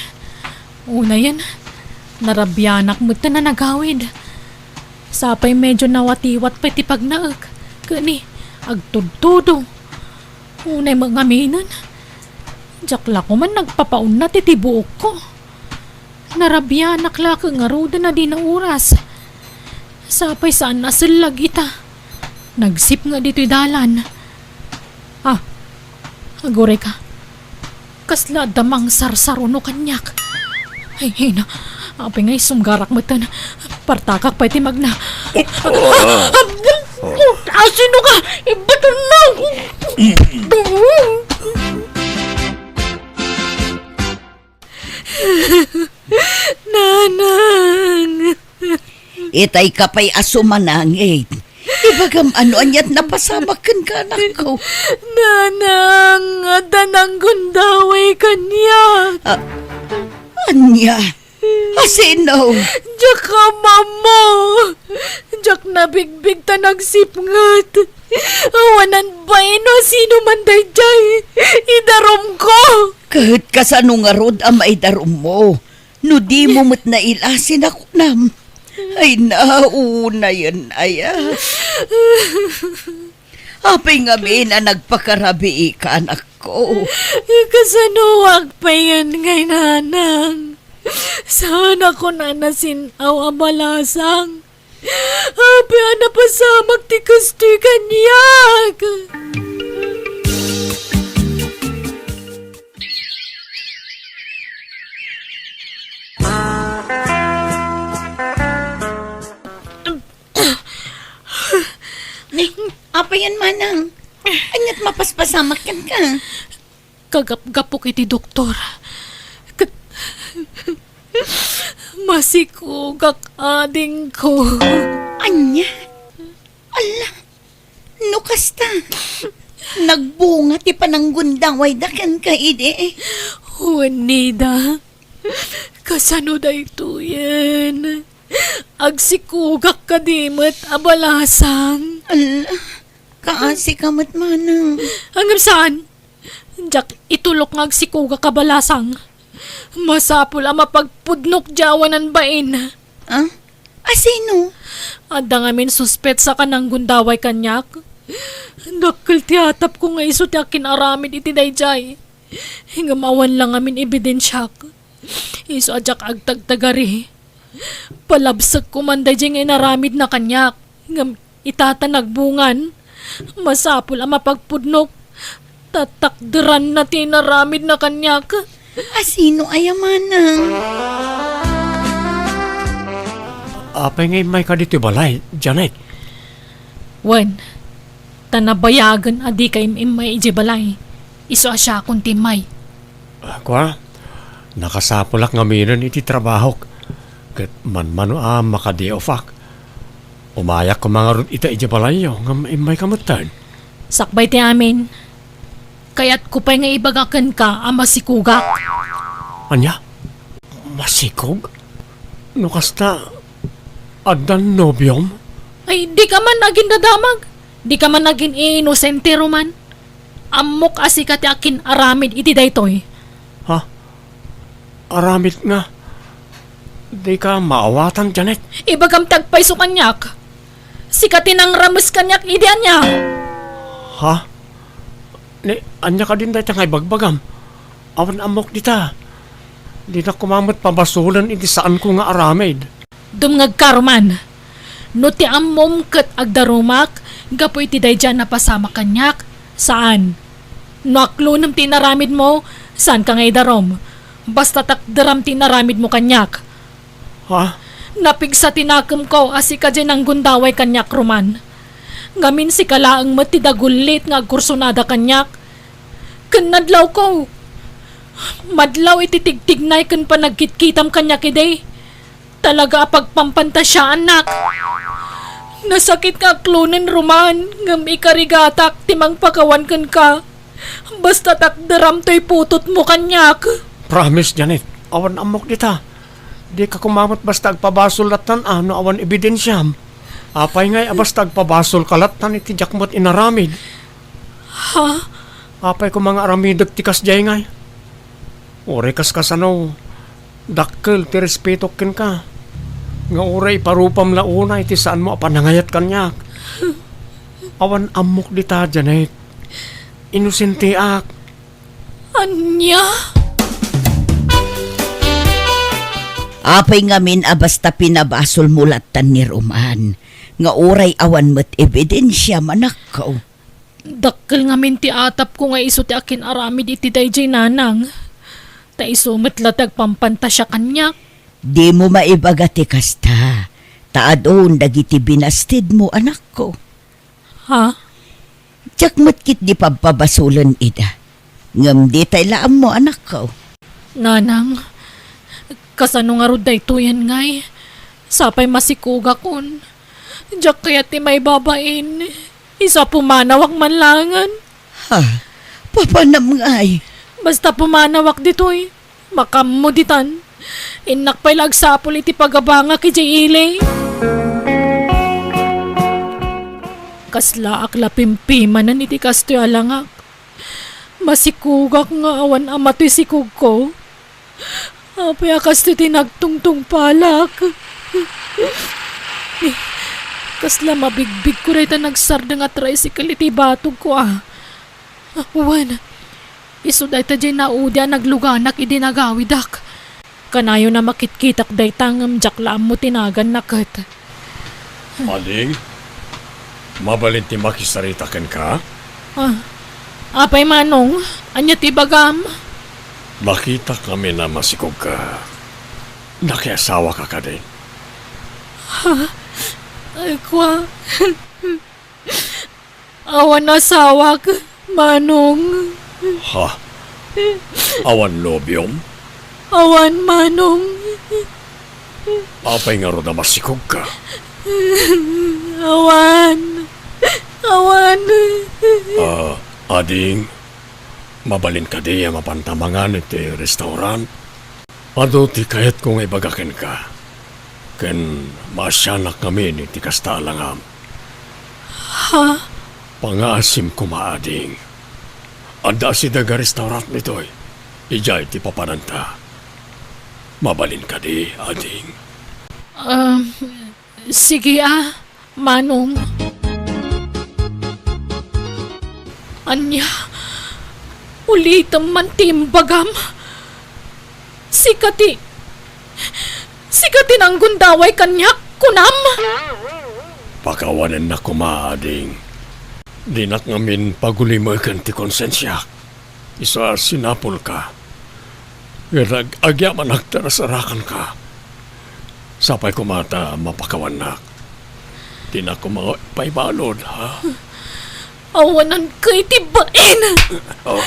unayen, narabianak met ta nanagawid. Sapay medyo nawatiwat pay ti pagnaek. Ket ni, agtudtudo. Unay met ngaminen, diak la koma nagpapaunnat iti buokko. Narabianak la ket ngaruden a dina oras. Sapay saan a sellag ita. Nagsipnget ditoy dalan. Ah, aguray ka. Kasla adda mangsarsaruno kaniak. Ay, ay na. Apay nga isumgarak metten. Partakak pay ti magna. Asino ka? Ibaton na! Nanang! Itay ka pay a sumanangit. Ibagam ano aniat napasamak kenka, anakko. Nanang, adda nanggundaway kaniak. Ah, ania? Asino? Diak ammo. Diak nabigbig ta nagsipnget. Awanan baino a sino man daydiay. Idarumko. Ket kasano ngarud a maidarummo? No dimo met nailasi na kunam. Ay, naunayen aya. Apay ngamin a nagpakarabiika, anakko? Kasanoak payen ngay, nanang? Saan a kunana sin-aw a balasang. Apay a napasamak ti kastoy kaniak? Ni, apayen manang? Aniat mapaspasamak kenka? Kagapgapok iti doktor. Ket masikogak, adingko. Ania? Ala, no kasta, nagbunga ti pananggundawayda kenka idi. Wen, Nida, kasano daytoyen? Agsikugak kadi met a balasang. Ala, kaasika met, manang. Ngem saan? Diak itulok nga agsikugak a balasang. Masapul a mapagpudnok diay awanan bain. Ah? Asino? Adda ngamin suspetsa a nanggundaway kaniak. Dakkel ti atapko nga isu ti akin-aramid iti daydiay. Ngem awan la ngamin ebidensiak. Isu a diak agtagtagari. Palabsekko man daydiay nga inaramidna kaniak, ngem ita ta nagbungan, masapul a mapagpudnok, ta takderanna ti inaramidna kaniak. Asino aya, manang? Apay nga immayka ditoy balay, Janet? Wen, ta nabayagen a dika im-immay idiay balay, isu a siakon ti immay. Ah, kua, nakasapulak ngaminen iti trabahok, ket manmano a maka-day off-ak. Umayak koma ngarud ita idiay balayyo ngem immayka metten. Sakbay ti amin, kayatko pay nga ibaga kenka a masikogak. Ania? Masikog? No kasta, addan nobiom? Ay, dika man agindadamag. Dika man agin-iinosente, Roman. Ammok a sika ti akin-aramid iti daytoy. Ha? Aramid nga? Dika maawatan, Janet? Ibagam ti agpayso kaniak. Sika ti nangrames kaniak idi ania? Ha? Ni, ania kadin dayta nga ibagbagam? Awan ammok dita. Dinak koma met pabasolen iti saanko nga aramid. Dumngegka, Roman. No ti ammom ket agdarumak gapu iti daydiay a napasamak kaniak, saan. No aklonem ti inaramidmo, saanka nga idarum. Basta takderam ti inaramidmo kaniak. Ha? Napigsa ti nakemko a sika diay nanggundaway kaniak, Roman. Ngamin sika laeng met ti dagullit nga agkursonada kaniak. Ken nadlawko. Madlaw iti tigtignay ken panagkitkitam kaniak idi. Talaga a pagpampantasiaannak. Nasakit nga aklonen, Roman, ngem ikarigatak ti mangpakawan kenka. Basta takderam toy putotmo kaniak. Promise, Janet. Awan ammok dita. Dika koma met basta agpabasol lattan a no awan ebidensiam. Apay ngay a basta agpabasolka lattan iti diak met inaramid? Ha? Apay koma nga aramidek ti kasdiay ngay? Uray kaskasano, dakkel ti respetok kenka. Nga uray iparupam la unay ti saanmo a panangayat kaniak. Awan ammok dita, Janet. Inosenteak. Ania? Apay ngamin a basta pinabasolmo lattan ni Roman, nga uray awan met ebidensiam, anakko? Dakkel ngamin ti atapko nga isu ti akin-aramid iti daydiay, nanang. Ta isu met la ti agpampantasia kaniak. Dimo maibaga ti kasta, ta adun dagiti binastidmo, anakko. Ha? Diak met ketdi pabpabasolen ida. Ngem ditay la ammo, anakko. Nanang, kasano ngarud daytoyen ngay? Sapay masikogakon. Diak kayat ti maibabain. Isu a pumanawak man laengen. Ha? Papanam ngay? Basta pumanawak ditoy. Makaammo ditan. Innak pay la agsapul iti pagabangak idiay ili. Kaslaak la pimpimanen iti kastoy a langak. Masikogak nga awan ama toy sikogko. Apay a kastoy ti nagtungtungpalak? Kasla mabigbigko dayta nagsardeng a tricycle iti batogko a. Wen, isu dayta diay naudi a nagluganak idi nagawidak. Kanayon a makitkitak dayta ngem diak la ammo ti naganna ket. Ading, mabalin ti makisarita kenka? Ah, apay, Manong, ania ti ibagam? Nakitak ngamin a masikogka. Nakiasawaka kadi? Ha? Ay, kua. Awan asawak, Manong. Ha? Awan nobiom? Awan, Manong. Apay ngarud a masikogka? Awan. Awan. Ah, ading, mabalin kadi a mapanta mangan iti restaurant? Adu ti kayatko nga ibaga kenka. Ken maasianak ngamin iti kasta a langam. Ha? Pangaasim koma, ading. Adda asideg a restaurant ditoy. Idiay ti papananta. Mabalin kadi, ading? Um, sige, ah, manong. Ania? Ulitem man ti imbagam? Sika ti, sika ti nanggundaway kaniak, kunam? Pakawanennak koma, ading. Dinak ngamin pagulimeken ti konsensiak. Isu a sinapulka. Ket ag-, agyamanak ta nasarakanka. Sapay koma ta mapakawannak. Dinak koma paibalud, ha? Awananka iti bain! Oh.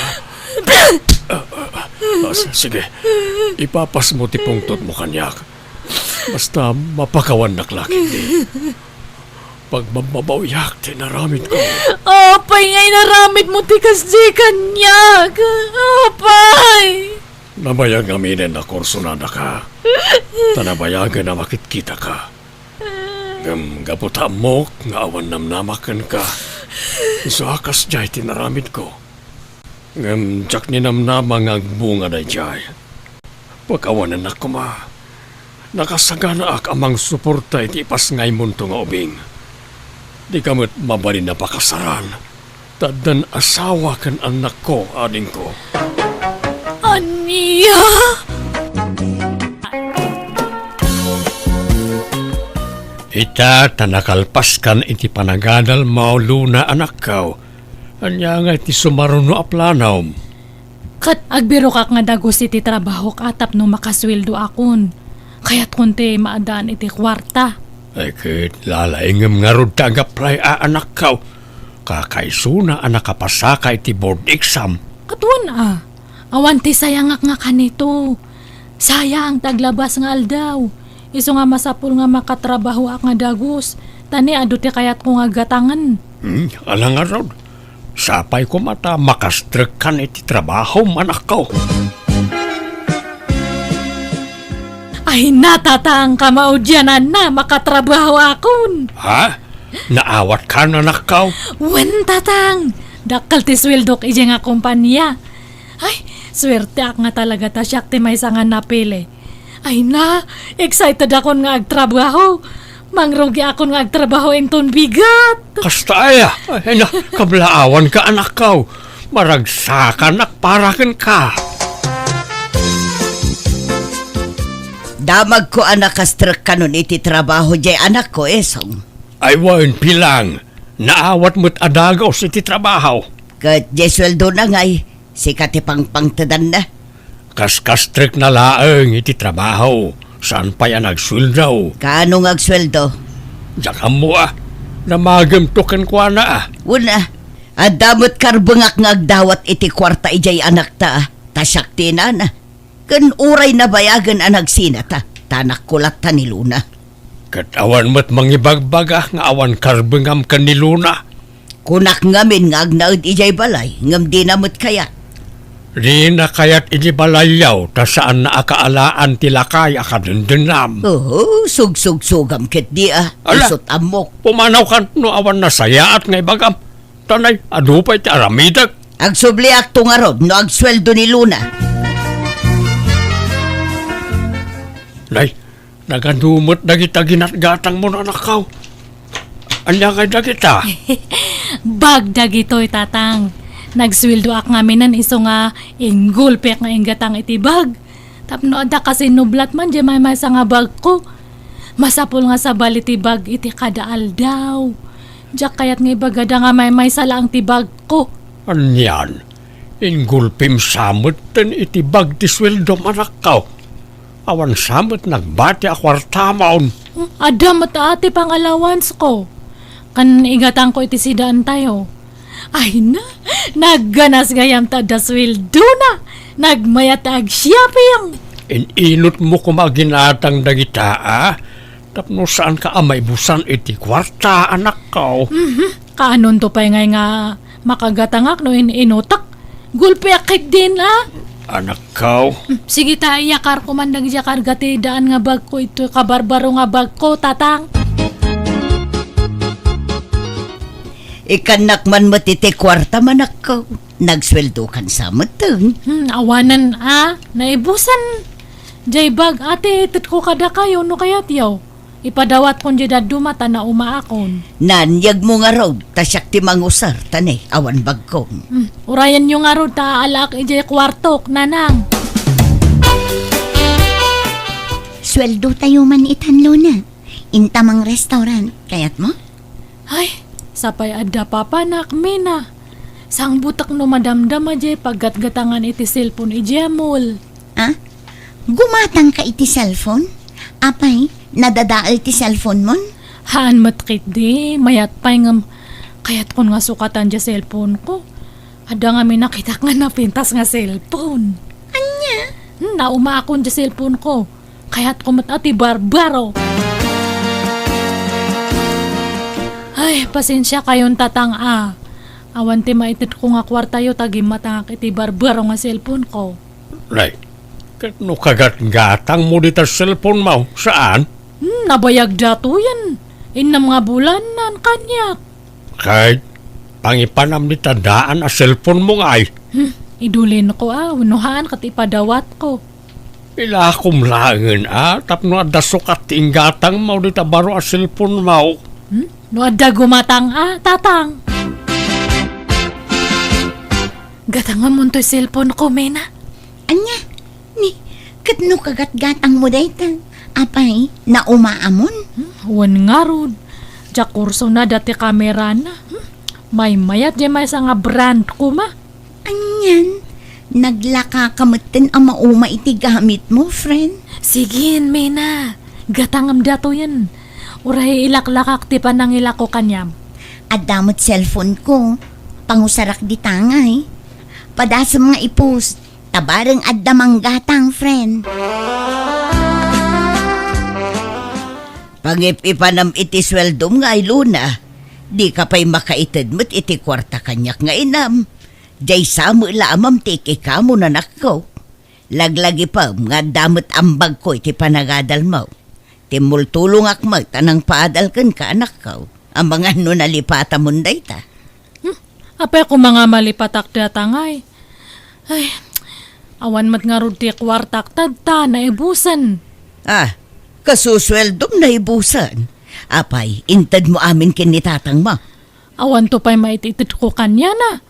Ah, ah, ah, s-, sige. Ipapasmo ti pungtotmo kaniak. Basta mapakawannak la ketdi. Pagbabbabawiak ti naramidko. Apay nga inaramidmo ti kasdi kaniak? Apay! Nabayag ngaminen a kursunadaka. Ta nabayagen a makitkitaka. Ngem gapu ta ammok nga awan namnamak kenka, isu a kasdiay ti naramidko. Ngem diak ninamnama nga agbunga daydiay. Pakawanennak koma. Nakasaganaak a mangsuporta iti ipasngaymonto nga ubing. Dika met mabalin a pakasaran, ta addan asawa ken annakko, adingko. Ania? Ita ta nakalpaskan iti panagadalmo, Luna, anakko. Ania ngay ti sumaruno a planom? Ket agbirokak nga dagus iti trabahok a tapno makasueldoakon. Kayatkon ti maaddaan iti kuarta. Ay, ket lalaingem ngarud ta ag-apply a, anakko. Kakaisuna a nakapasaka iti board exam. Ket wen a, awan ti sayangak nga kanito. Sayang ti aglabas nga aldaw. Isu nga masapul nga makatrabahoak nga dagus, ta ni adu ti kayatko nga gatangen. Hmm, ala ngarud. Sapay koma ta makastrekkan iti trabahom, anakko. Ay, natatang ka maudiananna, makatrabahoakon. Ha? Naawatkan, anakko? Wen, tatang. Dakkel ti sueldok idiay nga kompania. Ay, suerteak nga talaga ta siak ti maysa nga napili. Ay na, excited akon nga agtrabaho. Mangrugiakon nga agtrabaho inton bigat. Kasta aya? Ay na, kablaawanka, anakko. Maragsakanak para kenka. Damagko a nakastrekkanon iti trabaho diay anakko, Esong. Ay wen, Pilang. Naawat met a dagus iti trabaho. Ket diay sueldona ngay, sika ti pangpangtedanna. Kaskastrekna laeng iti trabaho, saan pay a nagsueldo. Kaano nga agsueldo? Diak ammo a, damagemto kenkuana a. Wen a, adda met karbengak nga agdawat iti kuarta idiay anakta a, ta siak ti inana. Ken uray nabayagen a nagsina ta, ta anakko latta ni Luna. Ket awan met mangibagbaga nga awan karbengam ken ni Luna. Kunak ngamin nga agnaed idiay balay, ngem dina met kayat. Dina kayat idiay balayyo, ta saanna a kaalaan ti lakay a kadendennam. Oho, sugsugsugam ketdi a. Ala, isut' ammok. Pumanawkan no awan nasayaat nga ibagam. Ta nay, adu pay ti aramidek. Agsubliakto ngarud no agsueldo ni Luna. Nay, nagadu met dagita ginatgatangmo, anakko. Ania ngay dagita? Bag dagitoy, tatang. Nagsueldoak ngaminen isu nga inggulpek nga inggatang iti bag. Tapno adda kasinublat man diay maymaysa nga bagko. Masapul nga sabali ti bag iti kada aldaw. Diak kayat nga ibagada nga maymaysa laeng ti bagko. Anian? Inggulpim sa metten iti bag ti sueldom, anakko. Awan sa met nagbati a kuartamon. Adda met a ti pangalawansko. Ken igatangko iti sidaentayo. Ay na, nagganas gayam ta adda sueldona. Nagmayat ta ag-shopping. In-inutmo koma ginatang dagita a, tapno saanka a maibusan iti kuarta, anakko. Mhm. Kaanonto pay ngay nga makagatangak no in-inutak? Gulpiak ketdin, a? Anakko. Hmm, sige ta, iyakarko man dagiti karga ti daan nga bagko, iti kabarbaro nga bagko, tatang. Ikannak man met iti kuarta, anakko. Nagsueldokan sa metten. Hmm, awanen, a? Naibusan. Jay bag, ati, itedko kadakayo no kayatyo. Ipadawatko diay dadduma ta naumaakon. Naan, yegmo ngarud, ta siak ti mangusar, ta ne, awan bagko. Hmm, urayenyo ngarud ta aalaak idiay kuartok, nanang. Sueldotayo man itan, Luna. Inta mangrestaurant, kayatmo? Ay, sapay adda papanak, Mina. Sangbutek no madamdama diay paggatgatangan iti cellphone idiay mall. Ah? Gumatangka iti cellphone? Apay, nadadael ti cellphone mon? Haan met ketdi, mayat pay ngem kayatkon nga sukatan diay cellphone ko. Adda ngamin nakitak nga napintas nga cellphone. Ania? Hmm, naumaakon diay cellphone ko. Kayatko met a ti barbaro. Ay, pasensiakayon, tatang, a. Awan ti maitedko nga kuartayo ta gimmatangak iti barbaro nga cellphone ko. Nay, ket no kagatgatangmo dita cellphone mo, saan? Hmm, nabayag datoyen. Innem nga bulan nan kaniak. Kay, pangipanam dita daan a cellphone mo ngay. Hmm, idulinko a, wenno haan ket ipadawatko. Ilakom laengen a, tapno adda sukat ti inggatangmo dita baro a cellphone mo. Hmm? No adda gumatang a, tatang. Gatangamon toy cellphone ko, Mina. Ania? Ni, ket no kagatgatangmo dayta, apay, naumaamon? Hmm, wen ngarud. Diak kursona dati kamerana. Hmm, maymayat diay maysa nga brand koma. Anian, naglakaka metten a mauma iti gamitmo, friend? Sige, Mina. Gatangem datoyen. Uray ilaklakak ti panangilako kaniam. Adda met cellphone ko. Pangusarak dita ngay. Padasem nga i-post. Ta bareng adda manggatang, friend. Pangip-ipanam iti sueldom ngay, Luna. Dika pay makaited met iti kuarta kaniak nga inam. Diay sa met la amam ti ikikamo, anakko. Laglagipem nga adda met ambagko iti panagadalmo. Timmultulongak met a nangpaadal kenka, anakko. Amangan no nalipatamon dayta. Hmm, apay koma nga malipatak data ngay? Ay, awan met ngarud ti kuartak ta adda naibusen. Ah, kasusueldom naibusen? Apay, intedmo amin ken ni tatangmo? Awanto pay maititedko kaniana.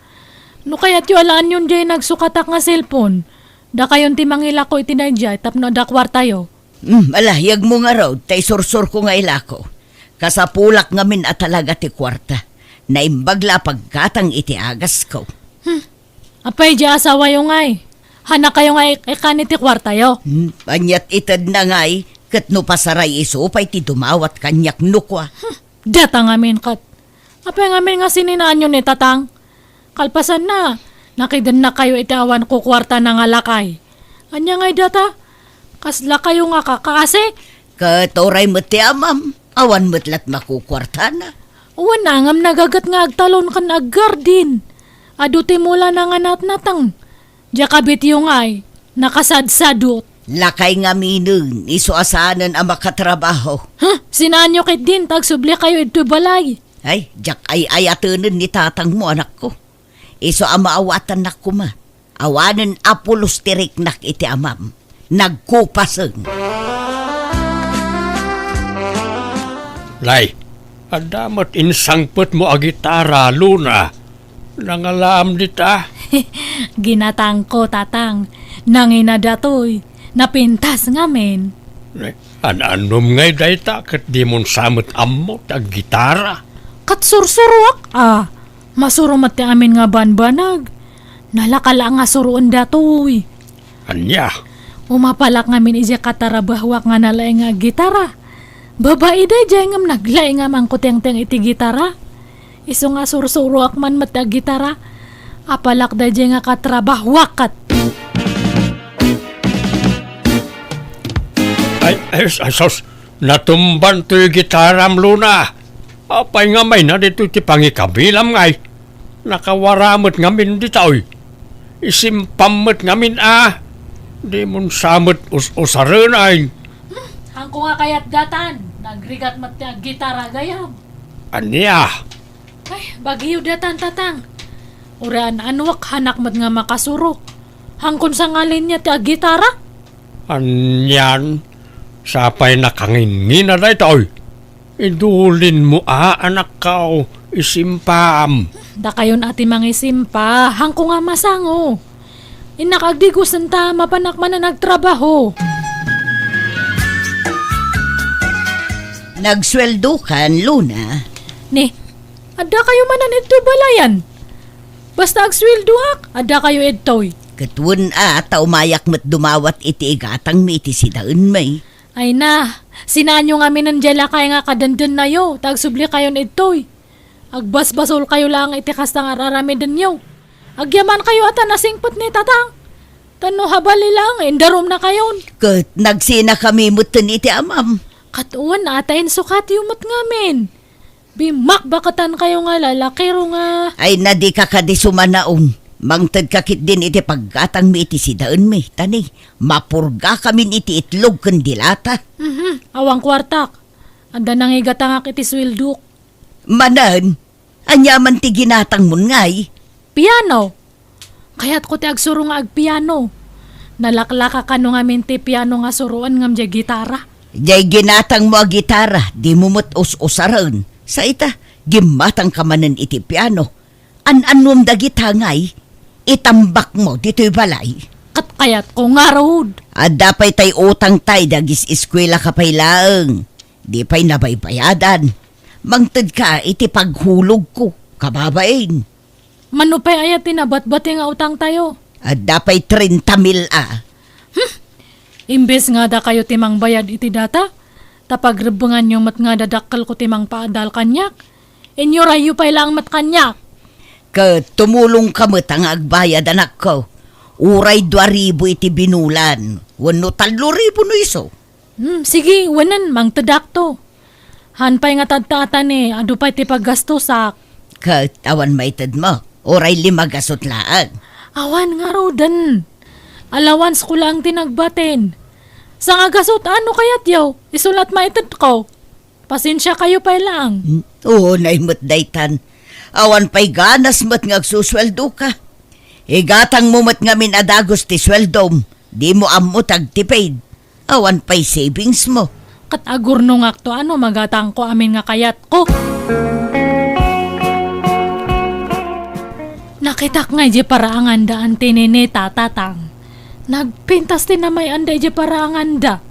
No kayatyo alaanyon diay nagsukatak nga cellphone, dakayon ti mangilako iti daydiay tapno adda kuartayo. Hmm, ala, yegmo ngarud, ta isursurko nga ilako. Kasapulak ngamin a talaga ti kuarta. Naimbag la a paggatang iti agasko. Hmm. Apay, diay asawayo ngay? Hanakayo nga ik-, ikan iti kuartayo? Hmm, aniat itedna ngay, ket no pasaray isu pay ti dumawat kaniak no kua. Hmm. Data ngamin ket. Apay ngamin nga sininaanyo ni Tatang? Kalpasanna, nakidennakayo iti awan kukuartana nga lakay. Ania ngay data? Kaslakayo nga kakaasik? Ket uray met ti amam, awan met lat makukuartana. Wen, ngem nagaget nga agtalon ken aggardin. Adu ti mulana nga natnateng. Diay kabityo ngay, nakasadsadot. Lakay ngaminen, isu a saanen a makatrabaho. Huh? Sinaanyo ketdin ta agsublikayo idtoy balay? Ay, diak ay-ayatenen ni tatangmo, anakko. Isu a maawatannak koma. Awanen a pulos ti riknak iti amam. Nagkupasen. Nay, adda met insangpetmo a gitara, Luna. Nangalaam dita? Ginatangko, Tatang. Nangina datoy. Napintas ngamin. An-annom ngay dayta ket dimon sa met ammo ti aggitara? Ket sursuroak, a. Masuro met ti amin nga banbanag. Nalaka la nga suroen datoy. Ania? Umapalak ngamin idiay katarabahuak nga nalaing nga gitara. Babai daydiay ngem naglaing a mangkutengteng iti gitara. Isu nga sursuroak man met ti aggitara. Apalak daydiay nga katrabahuak ket. Ay, ay, ay, sus, natumban toy gitaram, Luna. Apay nga mayna ditoy ti pangikabilam ngay? Nakawara met ngamin ditoy. Isimpam met ngamin a. Dimon sa met us-usaren ay. Hmm, hangko nga kayat datan. Nagrigat met ti aggitara gayam. Ania? Ay, bagyo datan, Tatang. Uray an-anuak, hanak met nga makasuro. Hangkon sa nga linya ti aggitara? Anian, sapay nakanginnginada itoy. Idulinmo a, anakko, isimpam. Dakayon a ti mangisimpa, hangko nga masango. Innak agdigosen ta mapanak manen agtrabaho. Nagsueldokan, Luna? Ni, adda kayo manen idtoy balayan? Basta agsueldoak, adda kayo idtoy. Ket wen a, ta umayak met dumawat iti igatangmi iti sidaenmi. Ay na, sinaanyo ngamin diay lakay nga kadendennayo, ta agsubli kayon idtoy. Agbasbasolkayo laeng iti kasta nga ar-aramidenyo. Agyamankayo a ta nasingpet ni Tatang. Ta no habali laeng, indarumnakayon. Ket nagsinakami metten iti amam. Ket wen a, ta insukatyo met ngamin. Bimakbaketankayo nga lalakiro nga. Ay na, dika kadi sumanaon. Mangtedka ketdin iti paggatangmi iti sidaenmi. Ta ni, mapurgakamin iti itlog ken dilata. Mhm, awan kuartak. Adda nangigatangak iti sueldok. Manen, ania man ti ginatangmon ngay? Piano. Kayatko ti agsuro nga agpiano. Nalaklaka kano ngamin ti piano nga suroen ngem diay gitara. Diay ginatangmo a gitara, dimo met us-usaren. Sa ita, gimmatangka manen iti piano. An-annuem dagita ngay? Itambakmo ditoy balay. Ket kayatko ngarud. Adda pay tay utangtay dagiti eskuelaka pay laeng. Di pay nabaybayadan. Mangtedka iti paghulogko, kababain. Mano pay aya ti nabatbati nga utangtayo? Adda pay trenta mil a. Hmm. Imbes nga dakayo ti mangbayad iti data, ta pagrebbenganyo met nga dadakkelko ti mangpaadal kaniak, inyurayyo pay laeng met kaniak. Ket tumulongka met nga agbayad, anakko. Uray dua ribu iti binulan, wenno tallo ribu no isu. Hmm, sige, wenen, mangtedakto. Haan pay nga tadtaatan, adu pay ti paggastosak. Ket awan maitedmo, uray lima gasut laeng. Awan ngaruden. Alawansko laeng ti nagbatin. Sangagasut, ano kayatyo? Isu la't maitedko. Pasensiakayo pay laeng. Hmm, unay met daytan. Awan pay ganas met nga agsusueldoka. Igatangmo met ngamin a dagus ti sueldom. Dimo ammo ti agtipid. Awan pay savingsmo. Ket agurnongakto a no magatangko amin nga kayatko. Nakitak nga idiay paraanganda anti ni Neta, Tatang. Nagpintas ti namay-anda idiay paraanganda.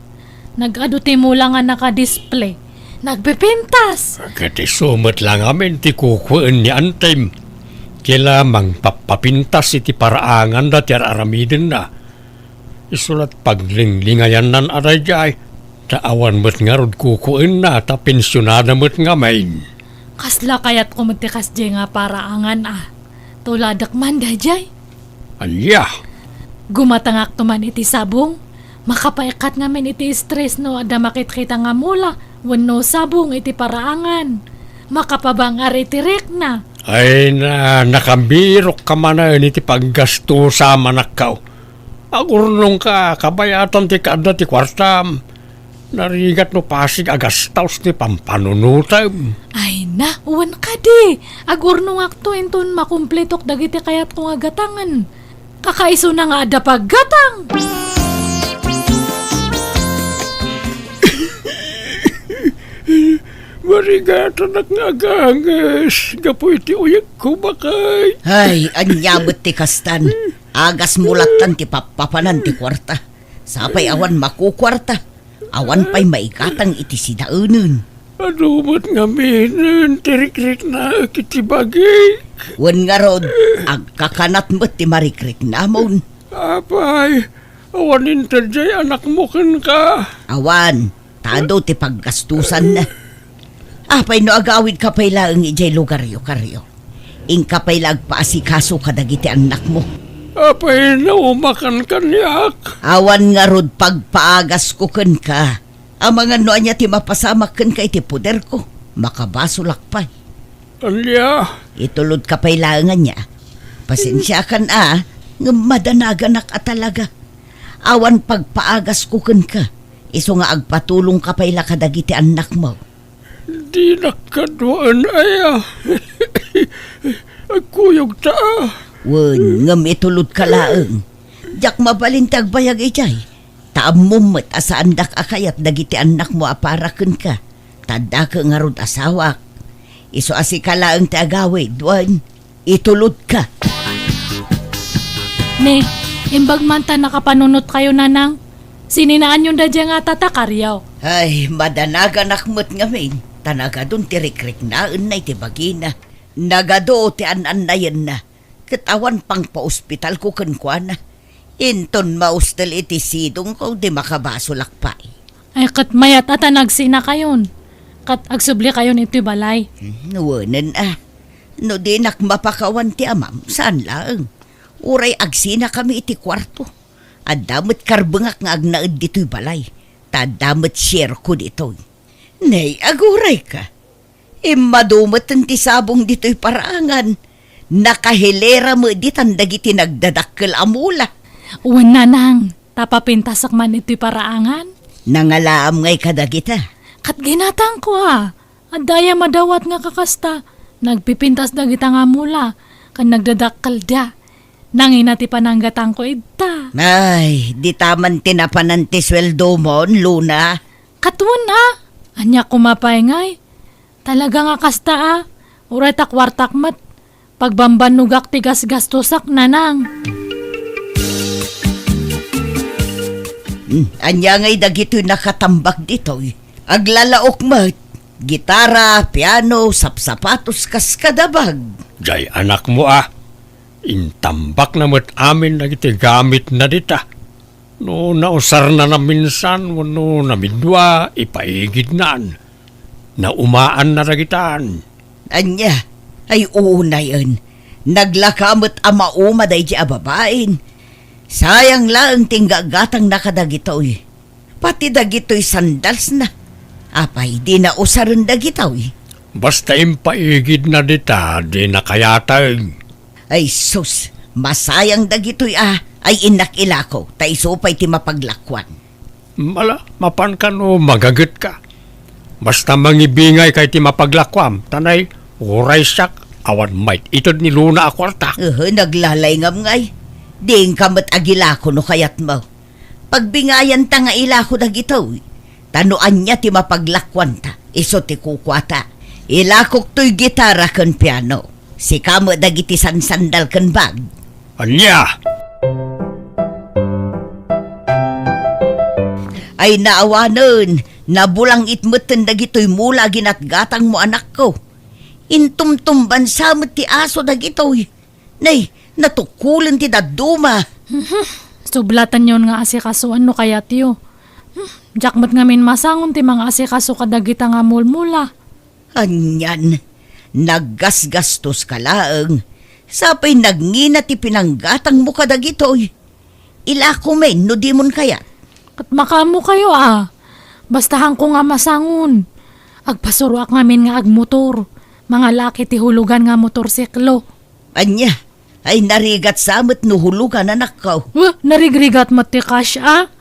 Nag-adu ti mula nga nakadisplay. Nagpipintas! Ket isu met la ngamin ti kukuen ni Antim. Kila mangpappapintas iti paraanganda ti ar-aramidenna. Isu la't paglinglingayannan a daydiay, ta awan met ngarud kukuenna ta pensionada met ngamin. Kasla kayatko met ti kasdiay nga paraangan a. Tuladek man daydiay. Ania? Gumatangakto man iti sabong, makapaikkat ngamin iti stress no adda makitkita nga mula wenno sabong iti paraangan. Makapabang-ar iti rikna. Ay na, nakabirokka manen iti paggastosa, manakkaw. Agurnongka, kabayatan ti kaadda ti kuartam. Narigat no pasig a gastaos ti pampanunotem. Ay na, wen kadi. Agurnongakto inton makumpletok dagiti kayatko nga gatangen. Kakaisuna nga adda paggatang. Marigatanak nga aganges gapu iti uyegko, bakay. Ay, ania met ti kastan? Agasmo lattan ti pappapanan ti kuarta. Sapay awan makukuarta. Awan pay maigatang iti sidaenen. Adu met ngaminen ti rikriknaek iti bagik. Wen ngarud, agkakanat met ti marikriknamon. Apay, awan inted diay anakmo kenka? Awan, ta adu ti paggastusanna. Apay no agawidka pay laeng idiay lugaryo, Kario? Inka pay la agpaasikaso kadagiti annakmo. Apay no umakan kaniak? Awan ngarud pagpaagasko kenka. Amangan no ania ti mapasamak kenka iti poderko. Makabasolak pay. Ania? Itulodka pay laeng ania. Pasensiakan a, ngem madanaganak a talaga. Awan pagpaagasko kenka. Isu nga agpatulongka pay la kadagiti annakmo. Dinak kaduaen aya. Agkuyogta a. Wen, ngem itulodka laeng. Diak mabalin ti agbayag idiay. Ta ammom met a saandak a kayat dagiti annakmo a para kenka. Ta addaka ngarud asawak. Isu a sika laeng ti agawid, wen, itulodka. Ne, imbag man ta nakapanunotkayo, Nanang. Sininaanyon daydiay nga tatakaryo. Ay, madanaganak met ngamin, ta nagadun ti rikriknaenna iti bagina. Nagadu ti an-annayenna. Ket awan pangpaospitalko kenkuana. Inton maustel iti sidongko, di makabasolak pay. Ay, ket mayat a ta nagsinakayon. Ket agsublikayon iti balay. Hmm, wenen a. No dinak mapakawan ti amam, saan laeng. Uray agsinakami iti kuarto. Adda met karbengak nga agnaed ditoy balay. Ta adda met sierko ditoy. Nay, agurayka. Immadu met ti sabong ditoy paraangan. Nakahilera met ditan dagiti nagdadakkel a mula. Wen, Nanang, ta papintasak man itoy paraangan. Nangalaam ngay kadagita? Ket ginatangko a. Adda aya madawat nga kakasta. Nagpipintas dagita nga mula, ken nagdadakkelda. Nangina ti pananggatangko ita. Ay, dita man ti napanan ti sueldomon, Luna. Ket wen a, ania koma pay ngay? Talaga nga kasta a, uray ta kuartak met. Pagbambannogak ti gasgastosak, Nanang. Hmm, ania ngay dagitoy nakatambak ditoy? Aglalaok met. Gitara, piano, sapsapatos, kas kadabag. Jay anakmo a. Intambakna met amin dagiti gamitna dita. No nausarna naminsan wenno namidua, ipaigidnan. Naumaanna dagitan. Ania? Ay, unayen. Naglaka met a mauma daydi a babain. Sayang laeng ti inggagatangna kadagitoy. Pati dagitoy sandalsna. Apay, dina usaren dagitoy? Basta impaigidna dita, dina kayateng. Ay sus, masayang dagitoy a, ay innak ilako, ta isu pay ti mapaglakuan. Mala, mapan kano magagetka. Basta mangibingayka iti mapaglakuam, ta nay, uray siak, awan mait-ited ni Luna a kuarta. Ehe, naglalayngam ngay. Diinka met agilako no kayatmo. Pagbingayanta nga ilako dagitoy. Ta no ania ti mapaglakuanta, isu ti kukuata. Ilakok toy gitara ken piano. Sika met dagiti sansandal ken bag. Ania? Ay naawanen, nabulangit metten dagitoy mula a ginatgatangmo, anakko. Intumtumbansa met ti aso dagitoy. Nay, natukulen ti dadduma. Mhm. Sublatanyon nga asikasoan no kayatyo. Hmm, diak met ngamin masangon ti mangaasikaso kadagita nga mulmula. Anian, naggasgastoska laeng. Sapay nagngina ti pinanggatangmo kadagitoy. Ilako men no dimon kayat. Ket makaammokayo a. Basta haanko nga masangon. Agpasuroak ngamin nga agmotor. Mangalaak iti hulugan nga motorsiklo. Ania? Ay, narigat sa met no hulugan, anakko. Weh, narigrigat met ti cash a.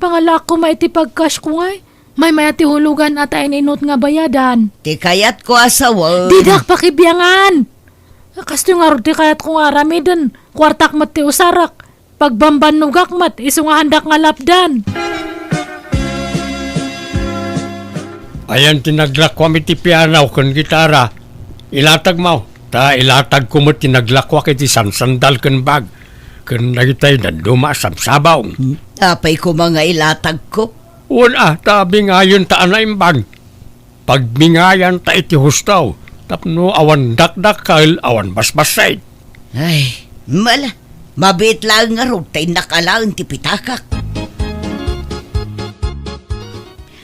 Pangalaak koma iti pag-cash ko ngay. Maymay-at ti hulugan a ta in-inut nga bayadan. Ti kayatko a sawen. Didak pakibiangan. Kastoy ngarud ti kayatko nga aramiden. Kuartak met ti usarak. Pagbambannogak met, isu nga haandak nga lapdan. Ayan ti naglakuam iti piano ken gitara. Ilatagmo, ta ilatagko met ti naglakuak iti sansandal ken bag, ken dagitay dadduma a sabsabong. Hmm, apay koma nga ilatagko? Wen a, ta bingayonta a naimbag. Pagbingayanta iti husto, tapno awan dakdakkel, awan basbassit. Ay, mala, mabiit laeng ngarud ta innak alaen ti pitakak.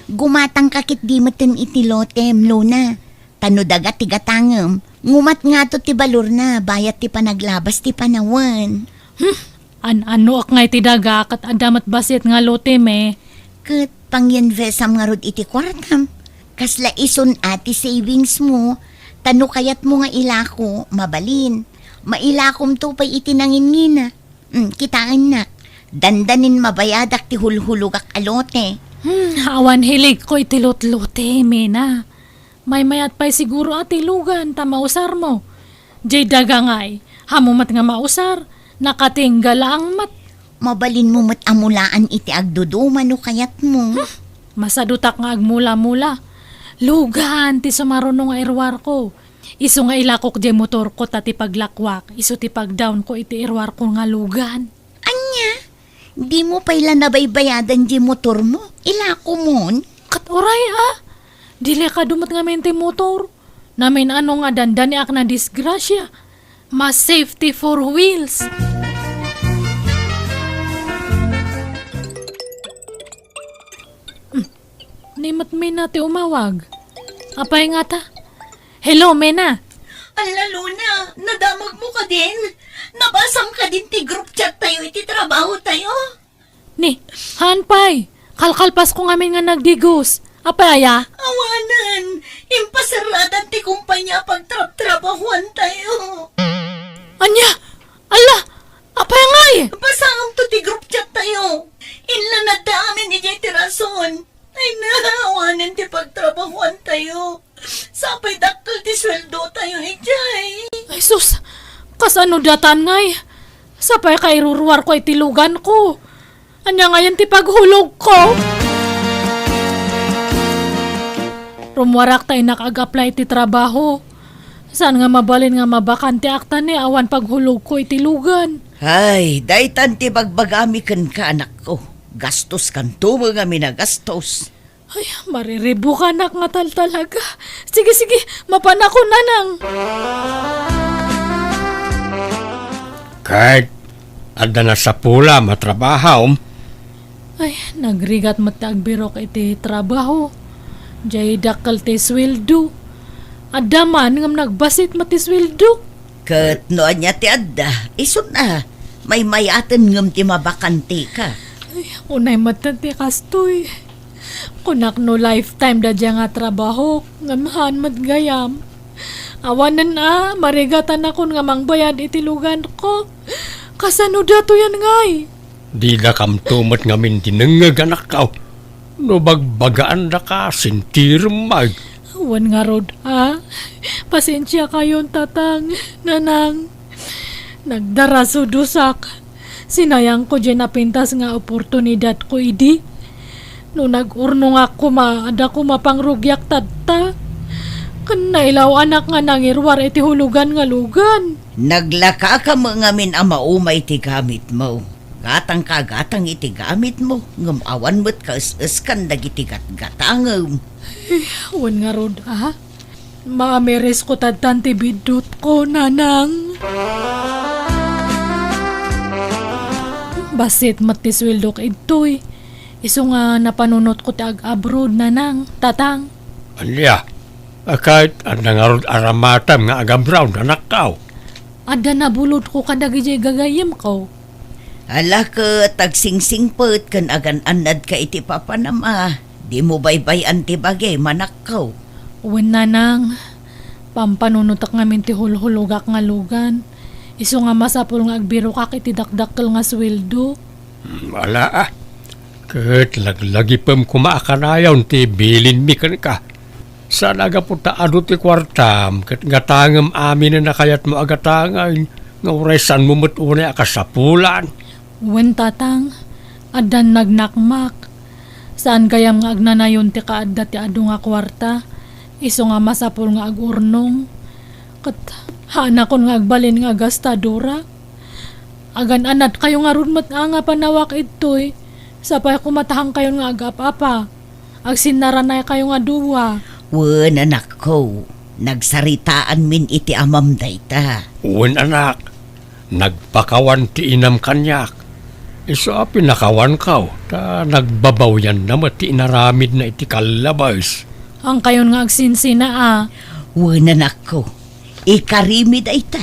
Gumatangka ketdi metten iti lotem, Luna. Ta no daga ti gatangem, ngumat ngato ti balorna bayat ti panaglabas ti panawen. Hmm, an-anoak ngay ti daga ket adda met bassit nga lotem e. Ket pangyinvesam ngarud iti kuartam. Kasla isun a ti savings mo, ta no kayatmo nga ilako, mabalin. Mailakomto pay iti nanginngina. Mm, kitaennak. Dandanin mabayadak ti hulhulogak a lote. Hmm, awan hiligko iti lutlote, Mena. Maymayat pay siguro a ti lugan ta mausarmo. Jay daga ngay, haanmo met nga mausar, nakatingga laeng met. Mabalinmo met a mulaan iti agduduma no kayatmo. Hmm, masadutak nga agmula-mula. Lugan ti sumaruno nga iruarko. Isu nga ilakok jay motorko ta ti paglakwak, isu ti pagdawnko iti iruarko nga lugan. Ania? Dimo pay la nabaybayadan jay motormo? Ilakomon? Ket uray a, delikado met ngamin ti motor. Namin-ano nga dandaniak nadisgrasia. Mas safety four wheels. Hmm. Ni met Mena ti umawag. Apay ngata? Hello, Mena. Alla, Luna, nadamagmo kadin? Nabasam kadin ti group chat tayo iti trabaho tayo? Ni, haan pay. Kalkalpasko ngamin nga nagdigos. Apay aya? Awanen, impasaradan ti kumpanya a pagtrabtrabahuan tayo. Ania? Alla, apay ngay? Basaam to ti group chat tayo. Inlanadda amin idiay ti rason. Ay na, awanen ti pagtrabahuan tayo. Sapay dakkel ti sweldo tayo idiay. Ay sus, kasano datan ngay? Sapay kairuruarko iti luganko. Ania ngayen ti paghulogko? Rummuarak ta innak ag-apply iti trabaho. Saan nga mabalin nga mabakanteak ta ni awan paghulogko iti lugan. Ay, daytan ti bagbagami kenka, anakko. Gastoskanto met ngamin a gastos. Ay, mariribukanak nga taltalaga. Sige, sige, mapanakon, nanang. Ket adda nasapulam a trabahom? Ay, nagrigat met ti agbirok iti trabaho. Jay dakkel ti sweldo. Adda man ngem nagbasit met ti sweldo. Ket no ania ti adda, isun a, maymayaten ngem ti mabakanteka. Ay, unay met ti kastoy. Kunak no lifetime daydiay nga trabaho, ngem haan met gayam. Awanen a, marigatanakon nga mangbayad iti luganko. Kasano datoyen ngay? Didakamto met ngamin dinengngeg, anakko. No bagbagaandaka, sintirem met. Wen ngarud a. Pasensiakayon, tatang, nanang. Nagdarasudosak. Sinayangko diay napintas nga oportunidadko idi. No nag-urnongak koma, adda koma pangrugiak tatta. Ken nailaw-anak nga nangiruar iti hulugan nga lugan. Naglakaka met ngamin a maumay ti gamitmo. Gatangka gatang iti gamitmo, ngem awan met kaes-eskan dagiti gatgatangem. Wen ngarud a? Maamirisko tattan ti biddutko, nanang. Bassit met ti sueldok idtoy. Isu nga napanunotko ti ag-abroad, nanang, tatang. Ania? A, ket adda ngarud aramatem nga ag-abroad, anakko? Adda nabulodko kadagiti gagayyemko. Ala ket agsingsingpet ken agan-annadka iti papanam a. Dimo baybay-an ti bagim, anakko. Wen, nanang, pampanunotek ngamin ti hulhulogak nga lugan. Isu nga masapul nga agbirokak iti dakdakkel nga sueldo. Hmm, ala a. Ket laglagipem koma a kanayon ti bilinmi kenka. Saan a gapu ta adu ti kuartam ket gatangem aminen a kayatmo a gatangen, nga uray saanmo met unay a kasapulan. Wen, tatang, addan nagnakmak. Saan gayam nga agnanayon ti kaadda ti adu nga kuarta, isu nga masapul nga agurnong. Ket haanakon nga agbalin nga gastadora. Agan-anadkayo ngarud met a nga panawak idtoy, sapay koma ta haankayon nga agap-apa. Agsinnaranaykayo nga dua. Wen, anakko, nagsaritaanmin iti amam dayta. Wen, anak, nagpakawan ti inam kaniak. Isu a pinakawanko, ta nagbabawianna met ti inaramidna iti kallabes. Haankayon nga agsinsina a. Wen, anakko, ikarimi dayta.